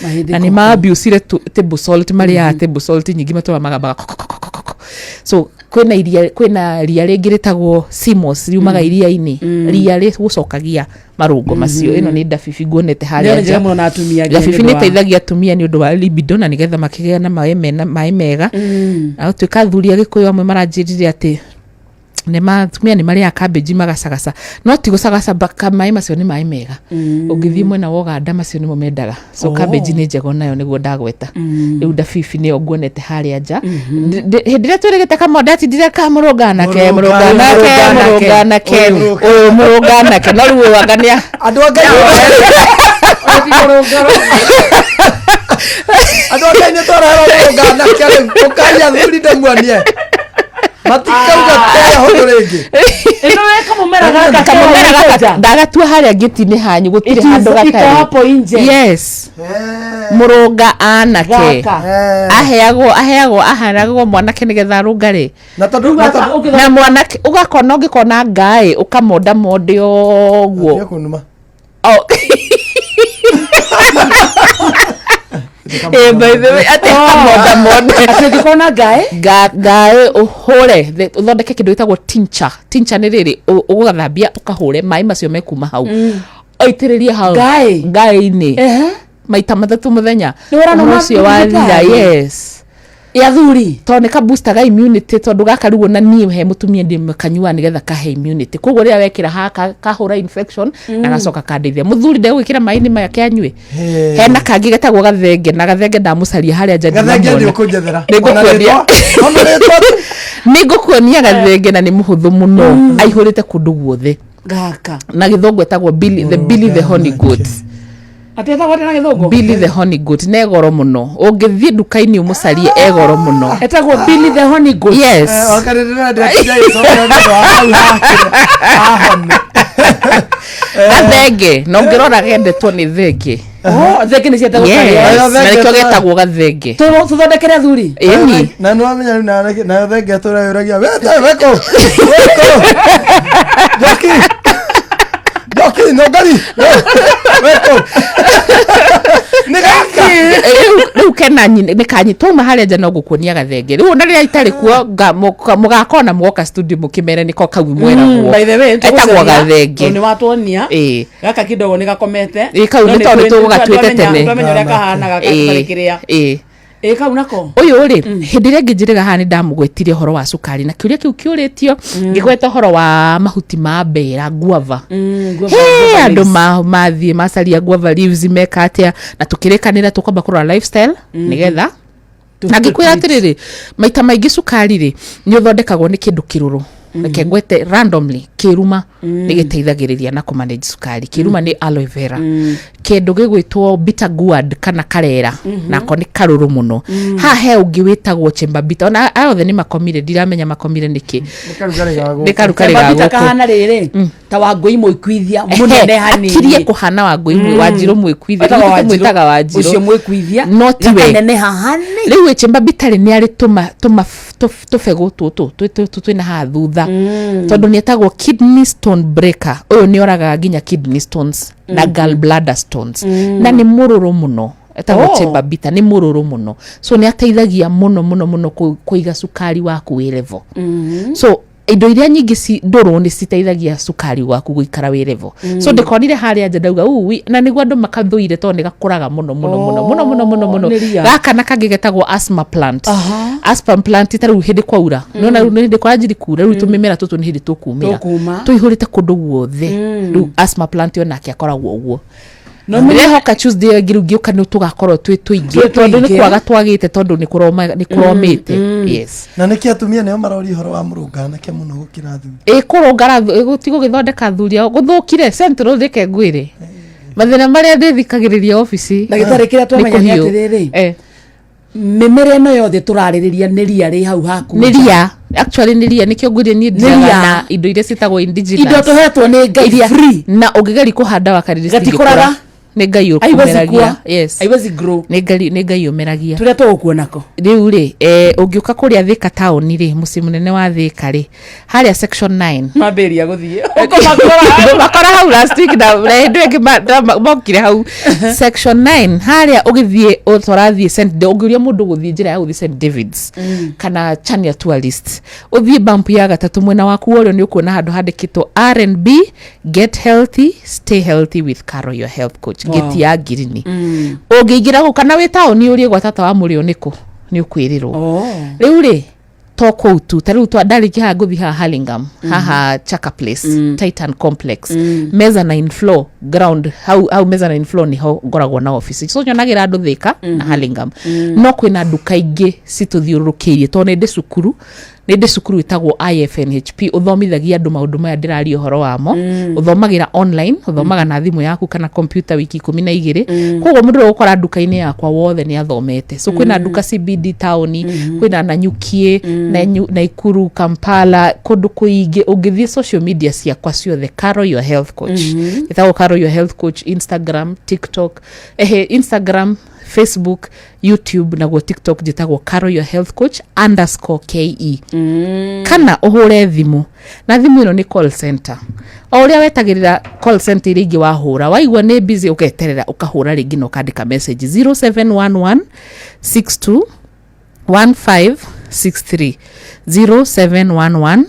Speaker 1: mahĩndĩ
Speaker 2: na nĩ ma-abusire table salt, marĩaga table salt nyingĩ matũra magambaga. So kwĩna iria, kwĩna ria rĩngĩ rĩtagwo simos riumaga iria-inĩ, ria rĩgũcokagia marũngo macio. Ĩno nĩ ndabibi nguonete harĩa
Speaker 1: Nĩ njega
Speaker 2: nja.
Speaker 1: mũno na atumia nginya
Speaker 2: Ndabibi
Speaker 1: nĩ
Speaker 2: nĩ
Speaker 1: ũndũ wa-
Speaker 2: ĩteithagia atumia nĩ ũndũ wa libido na nĩgetha makĩgĩa na maĩ mena maĩ mega. Na gũtuĩka athuri a Gĩkũyũ amwe maranjĩrire atĩ nĩ atumia nĩ marĩaga cabbage magacagaca, no ti gũcagaca maĩ macio nĩ maĩ mega. Ũngĩthiĩ mwena wa Ũganda macio nĩmo mendaga. So cabbage nĩ njega onayo nĩguo ndagweta. Rĩu ndabibi nĩyo nguonete harĩa nja. Hĩndĩ ĩrĩa twĩrĩgĩte kamũndatindire kamũrũnganake mũrũnganake mũrũnganake ũyũ mũrũnganake, no rĩu ũyũ anga nĩa
Speaker 6: Andũ a Ngai, andũ a Ngai, nĩ twareherwo mũrũnganake rĩu. Ũkai athuri ndĩmuonie, matikauga te hũthũ rĩngĩ.
Speaker 1: Ĩno wĩ kamũmera gaka.
Speaker 2: Kamũmera gaka ndagatua harĩa ngĩti-inĩ hanyu gũtirĩ
Speaker 1: It is
Speaker 2: handũ
Speaker 1: iko
Speaker 2: gatarĩ.
Speaker 1: hapo nje.
Speaker 2: Yes, mũrũnga anake.
Speaker 1: Gaka.
Speaker 2: Aheagwo aheagwo mwanake nĩgetha arũngare.
Speaker 6: Na tondũ na tondũ
Speaker 2: Na mwanake ũgakona ũngĩkona ngaĩ ũkamonda monde ũguo.
Speaker 6: Tiga kũnuma.
Speaker 2: Oh. Eh, by the way, atĩ amonda monde.
Speaker 1: Atĩ ũngĩkona ngaĩ?
Speaker 2: Ngaĩ ũhũre ũthondeke kĩndũ gĩtagwo tincture. Tincture nĩ rĩrĩ ũgathambia ũkahũre maĩ macio mekuma hau, ũitĩrĩrie hau
Speaker 1: Ngaĩ?
Speaker 2: ngaĩ-inĩ
Speaker 1: Ehe.
Speaker 2: maita matatũ mũthenya.
Speaker 1: Nĩ ũrona
Speaker 2: Ũhoro ũcio wathira.
Speaker 1: thibitarĩ?
Speaker 2: Yes.
Speaker 1: Ya thuri.
Speaker 2: Tondũ nĩ ka booster ga immunity, tondũ gaka rĩu ona niĩ he mũtumia ndĩ kanyua nĩgetha kahe immunity, koguo rĩrĩa wekĩra haha kahũra infection na gacoka kandeithia. Mũthuri ndegwĩkĩra maĩ-inĩ maya kĩanyue. Hena kangĩ getagwo gathenge, na gathenge ndamũcaria harĩa nja.
Speaker 6: Gathenge nĩ
Speaker 2: ndinamuona.
Speaker 6: ũkũnjethera.
Speaker 2: Nĩngũkuonia.
Speaker 6: Ona rĩtwa tu.
Speaker 2: Nĩngũkuonia gathenge, na nĩ mũhũthũ mũno, aihũrĩte kũndũ guothe.
Speaker 1: Gaka.
Speaker 2: Na gĩthũngũ etagwo Billy the Honey Goat.
Speaker 1: Atĩ etagwo atĩa na gĩthũngũ?
Speaker 2: Billy the Honey Goat nĩ goro mũno, ũngĩthiĩ nduka-inĩ ũmũcarie e goro mũno.
Speaker 1: Etagwo Billy the Honey Goat.
Speaker 2: Yes.
Speaker 6: Wakati ndĩrenda ndĩratinda gĩcokera nĩ ũndũ wa hau hakire ahone.
Speaker 2: Gathenge, na ũngĩrora gendetwo nĩ thenge.
Speaker 1: Oh, thenge nĩ ciendete
Speaker 2: Yes,
Speaker 1: gũkarĩa.
Speaker 2: na nĩkĩo getagwo gathenge.
Speaker 1: Tũthondekere athuri.
Speaker 2: Ĩni.
Speaker 6: Na nĩ wamenya rĩu nayo thenge tũreyũragia wete weko weko njoki njoki nongari weko nĩ gaka.
Speaker 2: Rĩu kena nĩ kanyi twauma harĩa nja no ngũkuonia gathenge. Rĩu ona rĩrĩa itarĩ kuo mũgakona mũgoka studio mũkĩmere nĩko kau mweragwo.
Speaker 1: By the way,
Speaker 2: etagwo
Speaker 1: tũgũcaria,
Speaker 2: gathenge.
Speaker 1: tondũ nĩ watuonia.
Speaker 2: Ĩĩ.
Speaker 1: Gaka kidogo nĩ gakomete.
Speaker 2: Ĩĩ, kau
Speaker 1: No
Speaker 2: nĩ tondũ
Speaker 1: nĩ
Speaker 2: tũgũgatuĩte tene.
Speaker 1: Twamenya ũrĩa kahana gaka tũtarĩ kĩrĩa.
Speaker 2: Ĩĩ.
Speaker 1: Ĩĩ, kau nako.
Speaker 2: Ũyũ rĩ, hĩndĩ ĩrĩa ĩngĩ njĩrĩga haha nĩ ndamũgwetire ũhoro wa cukari na kĩũria kĩu kĩũrĩtio ngĩgweta ũhoro wa mahuti ma mbera guava.
Speaker 1: Guava,
Speaker 2: He,
Speaker 1: guava
Speaker 2: andũ
Speaker 1: leaves.
Speaker 2: mathiĩ macaria guava leaves meka atĩa, na tũkĩrĩkanĩra tũkwamba kũrora lifestyle nĩgetha na ngĩkwĩra atĩrĩrĩ, maita maingĩ cukari rĩ nĩ ũthondekagwo nĩ kĩndũ kĩrũrũ. Reke ngwete randomly, kĩruma nĩ gĩteithagĩrĩria na kũmanage cukari. Kĩruma nĩ aloe vera. Kĩndũ gĩgwĩtwo bitter gourd kana karera, nako nĩ karũrũ mũno. Haha he ũngĩ wĩtagwo chamber bitter, ona aya othe nĩ makomire, ndiramenya makomire nĩkĩ. Nĩ karugarĩ ga
Speaker 1: Chamber bitter
Speaker 2: gũkũ.
Speaker 1: Kahana rĩrĩ ta Wangũi mwĩkuithia mũnene hanini.
Speaker 2: Akirie kũhana Wangũi Wanjirũ mwĩkuithia.
Speaker 1: Wetagwo
Speaker 2: Ithuĩ
Speaker 1: Wanjirũ.
Speaker 2: tũmwĩtaga Wanjirũ.
Speaker 1: Ũcio mwĩkuithia.
Speaker 2: No tiwe.
Speaker 1: Gakaneneha hanini.
Speaker 2: Rĩu ĩ chamber bitter rĩ nĩ arĩ tũbegũ tũtũ twĩna haha thutha, tondũ nĩ etagwo kidney stone breaker. Ũyũ nĩ oragaga nginya kidney stones na gallbladder stones. Na nĩ mũrũrũ mũno. Etagwo chamber bitter, nĩ mũrũrũ mũno, so nĩ ateithagia mũno mũno mũno kũiga cukari waku wĩ level. So indo iria nyingĩ ndũrũ nĩ citeithagia cukari waku gũikara wĩ level. So ndĩkonire harĩa nja ndauga uu, na nĩguo andũ makathũire tondũ nĩ gakũraga mũno mũno mũno mũno mũno mũno mũno.
Speaker 1: Nĩ ria.
Speaker 2: Gaka na kangĩ getagwo asthma plant. Asthma plant, ta rĩu hĩndĩ kwaura, nĩwona rĩu nĩ hĩndĩ kwanjiri kura, rĩu tũmĩmera tũtũ nĩ hĩndĩ tũkumĩra.
Speaker 1: Tũkuma.
Speaker 2: Tũihũrĩte kũndũ guothe. Rĩu asthma plant onake akoragwo ũguo.
Speaker 1: No menye-
Speaker 2: Ndĩrehoka Tuesday ĩyo ĩngĩ rĩu ngĩũka nĩ tũgakorwo twĩ tũingĩ,
Speaker 1: Twĩ
Speaker 2: tondũ nĩ
Speaker 1: tũingĩ.
Speaker 2: kwaga twagĩte, tondũ nĩ kũromĩte. Yes.
Speaker 6: Na nĩkĩ atumia nĩo maroria ũhoro wa mũrũnganake mũno gũkĩra athuri?
Speaker 2: Ĩ kũrũngara tigũgĩthondeka athuri ao gũthũkire central. Reke ngwĩre mathĩna marĩa ndĩthikagĩrĩria obici.
Speaker 1: Ndagĩtarĩ, kĩrĩa twamenya nĩ
Speaker 2: Nĩ kũhiũ.
Speaker 1: atĩrĩrĩ,
Speaker 2: Eh.
Speaker 1: mĩmera ĩno yothe tũrarĩrĩria nĩ ria rĩ hau haku.
Speaker 2: Nĩ ria, actually nĩ ria, nĩkĩo ngwĩrire niĩ
Speaker 1: Nĩ
Speaker 2: ndiraga
Speaker 1: ria.
Speaker 2: na indo iria ciĩtagwo indigenous.
Speaker 1: Indo tũhetwo nĩ Ngai free.
Speaker 2: Na ũngĩgeria kũhanda wakarĩrĩ
Speaker 1: Gatikũraga.
Speaker 2: Nĩ Ngai
Speaker 1: Haiwezi
Speaker 2: ũkũmeragia.
Speaker 1: kua.
Speaker 2: Yes.
Speaker 1: Haiwezi grow.
Speaker 2: Nĩ Ngai, nĩ Ngai ũmeragia.
Speaker 1: Tũrĩa tũgũkuonako.
Speaker 2: Rĩu rĩ, ũngĩũka kũrĩa Thĩka taũni rĩ, mũciĩ mũnene wa Thĩka rĩ, harĩa section 9.
Speaker 1: Mambĩrĩria gũthiĩ.
Speaker 2: Ngũmakora hau last week na hĩndĩ ĩyo ĩngĩ mokire hau section 9 harĩa ũgĩthiĩ ũtwarathiĩ St. Ũngĩũria mũndũ gũthiĩ njĩra ya gũthiĩ St Davids kana Chania Tourist, ũthiĩ bump ya gatatũ mwena waku wa ũrĩo, nĩ ũkuona handũ handĩkĩtwo R&B get healthy, stay healthy with Carol your health coach.
Speaker 1: Wow.
Speaker 2: Gĩti ya ngirini. Ũngĩingĩra gũkũ kana wĩ taũni ũrie gwa tata wa mũrĩo nĩkũ, nĩ ũkwĩrĩrwo. Rĩu rĩ, to kũu tu, ta rĩu ndarĩkia haha ngũthiĩ haha Hurlingham, haha Chaka Place, Titan Complex, mezzanine floor ground, hau hau mezzanine floor niho ngoragwo na office. So nyonagĩra andũ Thĩka na Hurlingham, no kwĩna nduka ingĩ citũthiũrũrũkĩirie, tondũ nĩ ndĩ cukuru, nĩ ndĩ cukuru ĩtagwo IFNHP, ũthomithagia andũ maũndũ maya ndĩraria ũhoro wamo. Ũthomagĩra online, ũthomaga na thimũ yaku kana computer wiki 12. Koguo mũndũ ũrĩa ũgũkora nduka-inĩ yakwa wothe nĩ athomete. So kwĩna nduka CBD taũni, kwĩna Nanyuki, Naikuru, Kampala, kũndũ kũingĩ. Ũngĩthiĩ social media ciakwa ciothe, Carol your health coach, ĩtagwo Carol your health coach, Instagram, TikTok, ehe, Instagram, Facebook, YouTube, naguo TikTok njĩtagwo Carol your health coach underscore ke. Kana ũhũre thimũ, na thimũ ĩno nĩ call center, o ũrĩa wetagĩrĩra call center iria ingĩ, wahũra waigua nĩ busy, ũketerera ũkahũra rĩngĩ na ũkandĩka message 0711 62 1563, 0711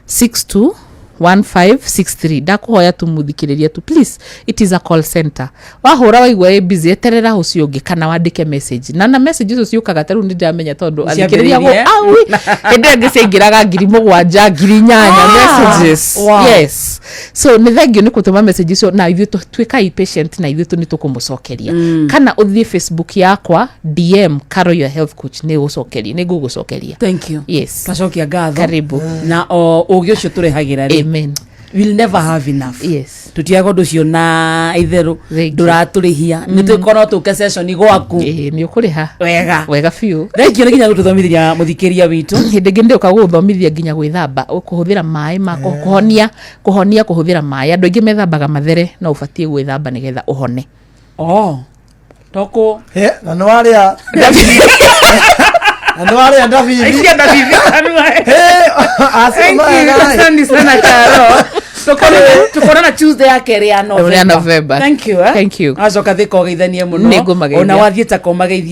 Speaker 2: 62 1563. Ndakũhoya tu mũthikĩrĩria tu, please, it is a call center. Wahũra waigua ĩ busy, eterera ũcio ũngĩ kana wandĩke message, na message icio ciũkaga ta rĩu nĩ ndĩramenya tondũ athikĩrĩria
Speaker 1: Ciambĩrĩirie.
Speaker 2: Aui, hĩndĩ ĩyo ĩngĩ ciaingĩraga 7,000, 8,000 messages. Yes, so nĩ thengio nĩ gũtũma message icio, na ithuĩ tuĩkai patient na ithuĩ nĩ tũkũmũcokeria. Kana ũthiĩ Facebook yakwa, DM Carol your health coach, nĩ gũcokeria, nĩ ngũgũcokeria.
Speaker 1: Thank you.
Speaker 2: Yes.
Speaker 1: Twacokia ngatho.
Speaker 2: Karibu.
Speaker 1: Na o ũgĩ ũcio tũrehagĩra rĩ,
Speaker 2: Amen.
Speaker 1: We'll never have enough.
Speaker 2: Yes.
Speaker 1: Tũtiaga ũndũ ũcio na itherũ.
Speaker 2: Thank you.
Speaker 1: Ndũratũrĩhia, nĩ tũkorwo tũke session gwaku.
Speaker 2: Ĩĩ, nĩ ũkũrĩha.
Speaker 1: Wega.
Speaker 2: Wega biũ.
Speaker 1: Thank you nĩ nginya gũtũthomithia mũthikĩria witũ.
Speaker 2: Hĩndĩ ĩngĩ ndĩũka gũgũthomithia nginya gwĩthamba kũhũthĩra maĩ ma kũhonia, kũhonia kũhũthĩra maĩ. Andũ aingĩ methambaga mathere, no ũbatiĩ gwĩthamba nĩgetha ũhone.
Speaker 1: Oh. Toko.
Speaker 6: Eh, na nĩ warĩa na nĩ warĩa ndabibi.
Speaker 1: Aicia ndabibi kanua.
Speaker 6: Eh, acio
Speaker 1: Thank you.
Speaker 6: mega.
Speaker 1: Asante sana Karo. Tukonana Tuesday ya kerĩ ya November.
Speaker 2: Ya November.
Speaker 1: Thank you. Eh?
Speaker 2: Thank you.
Speaker 1: Acoka thika ũgeithanie mũno.
Speaker 2: Nĩngũmageithia.
Speaker 1: Ona wathiĩ ta komageithie.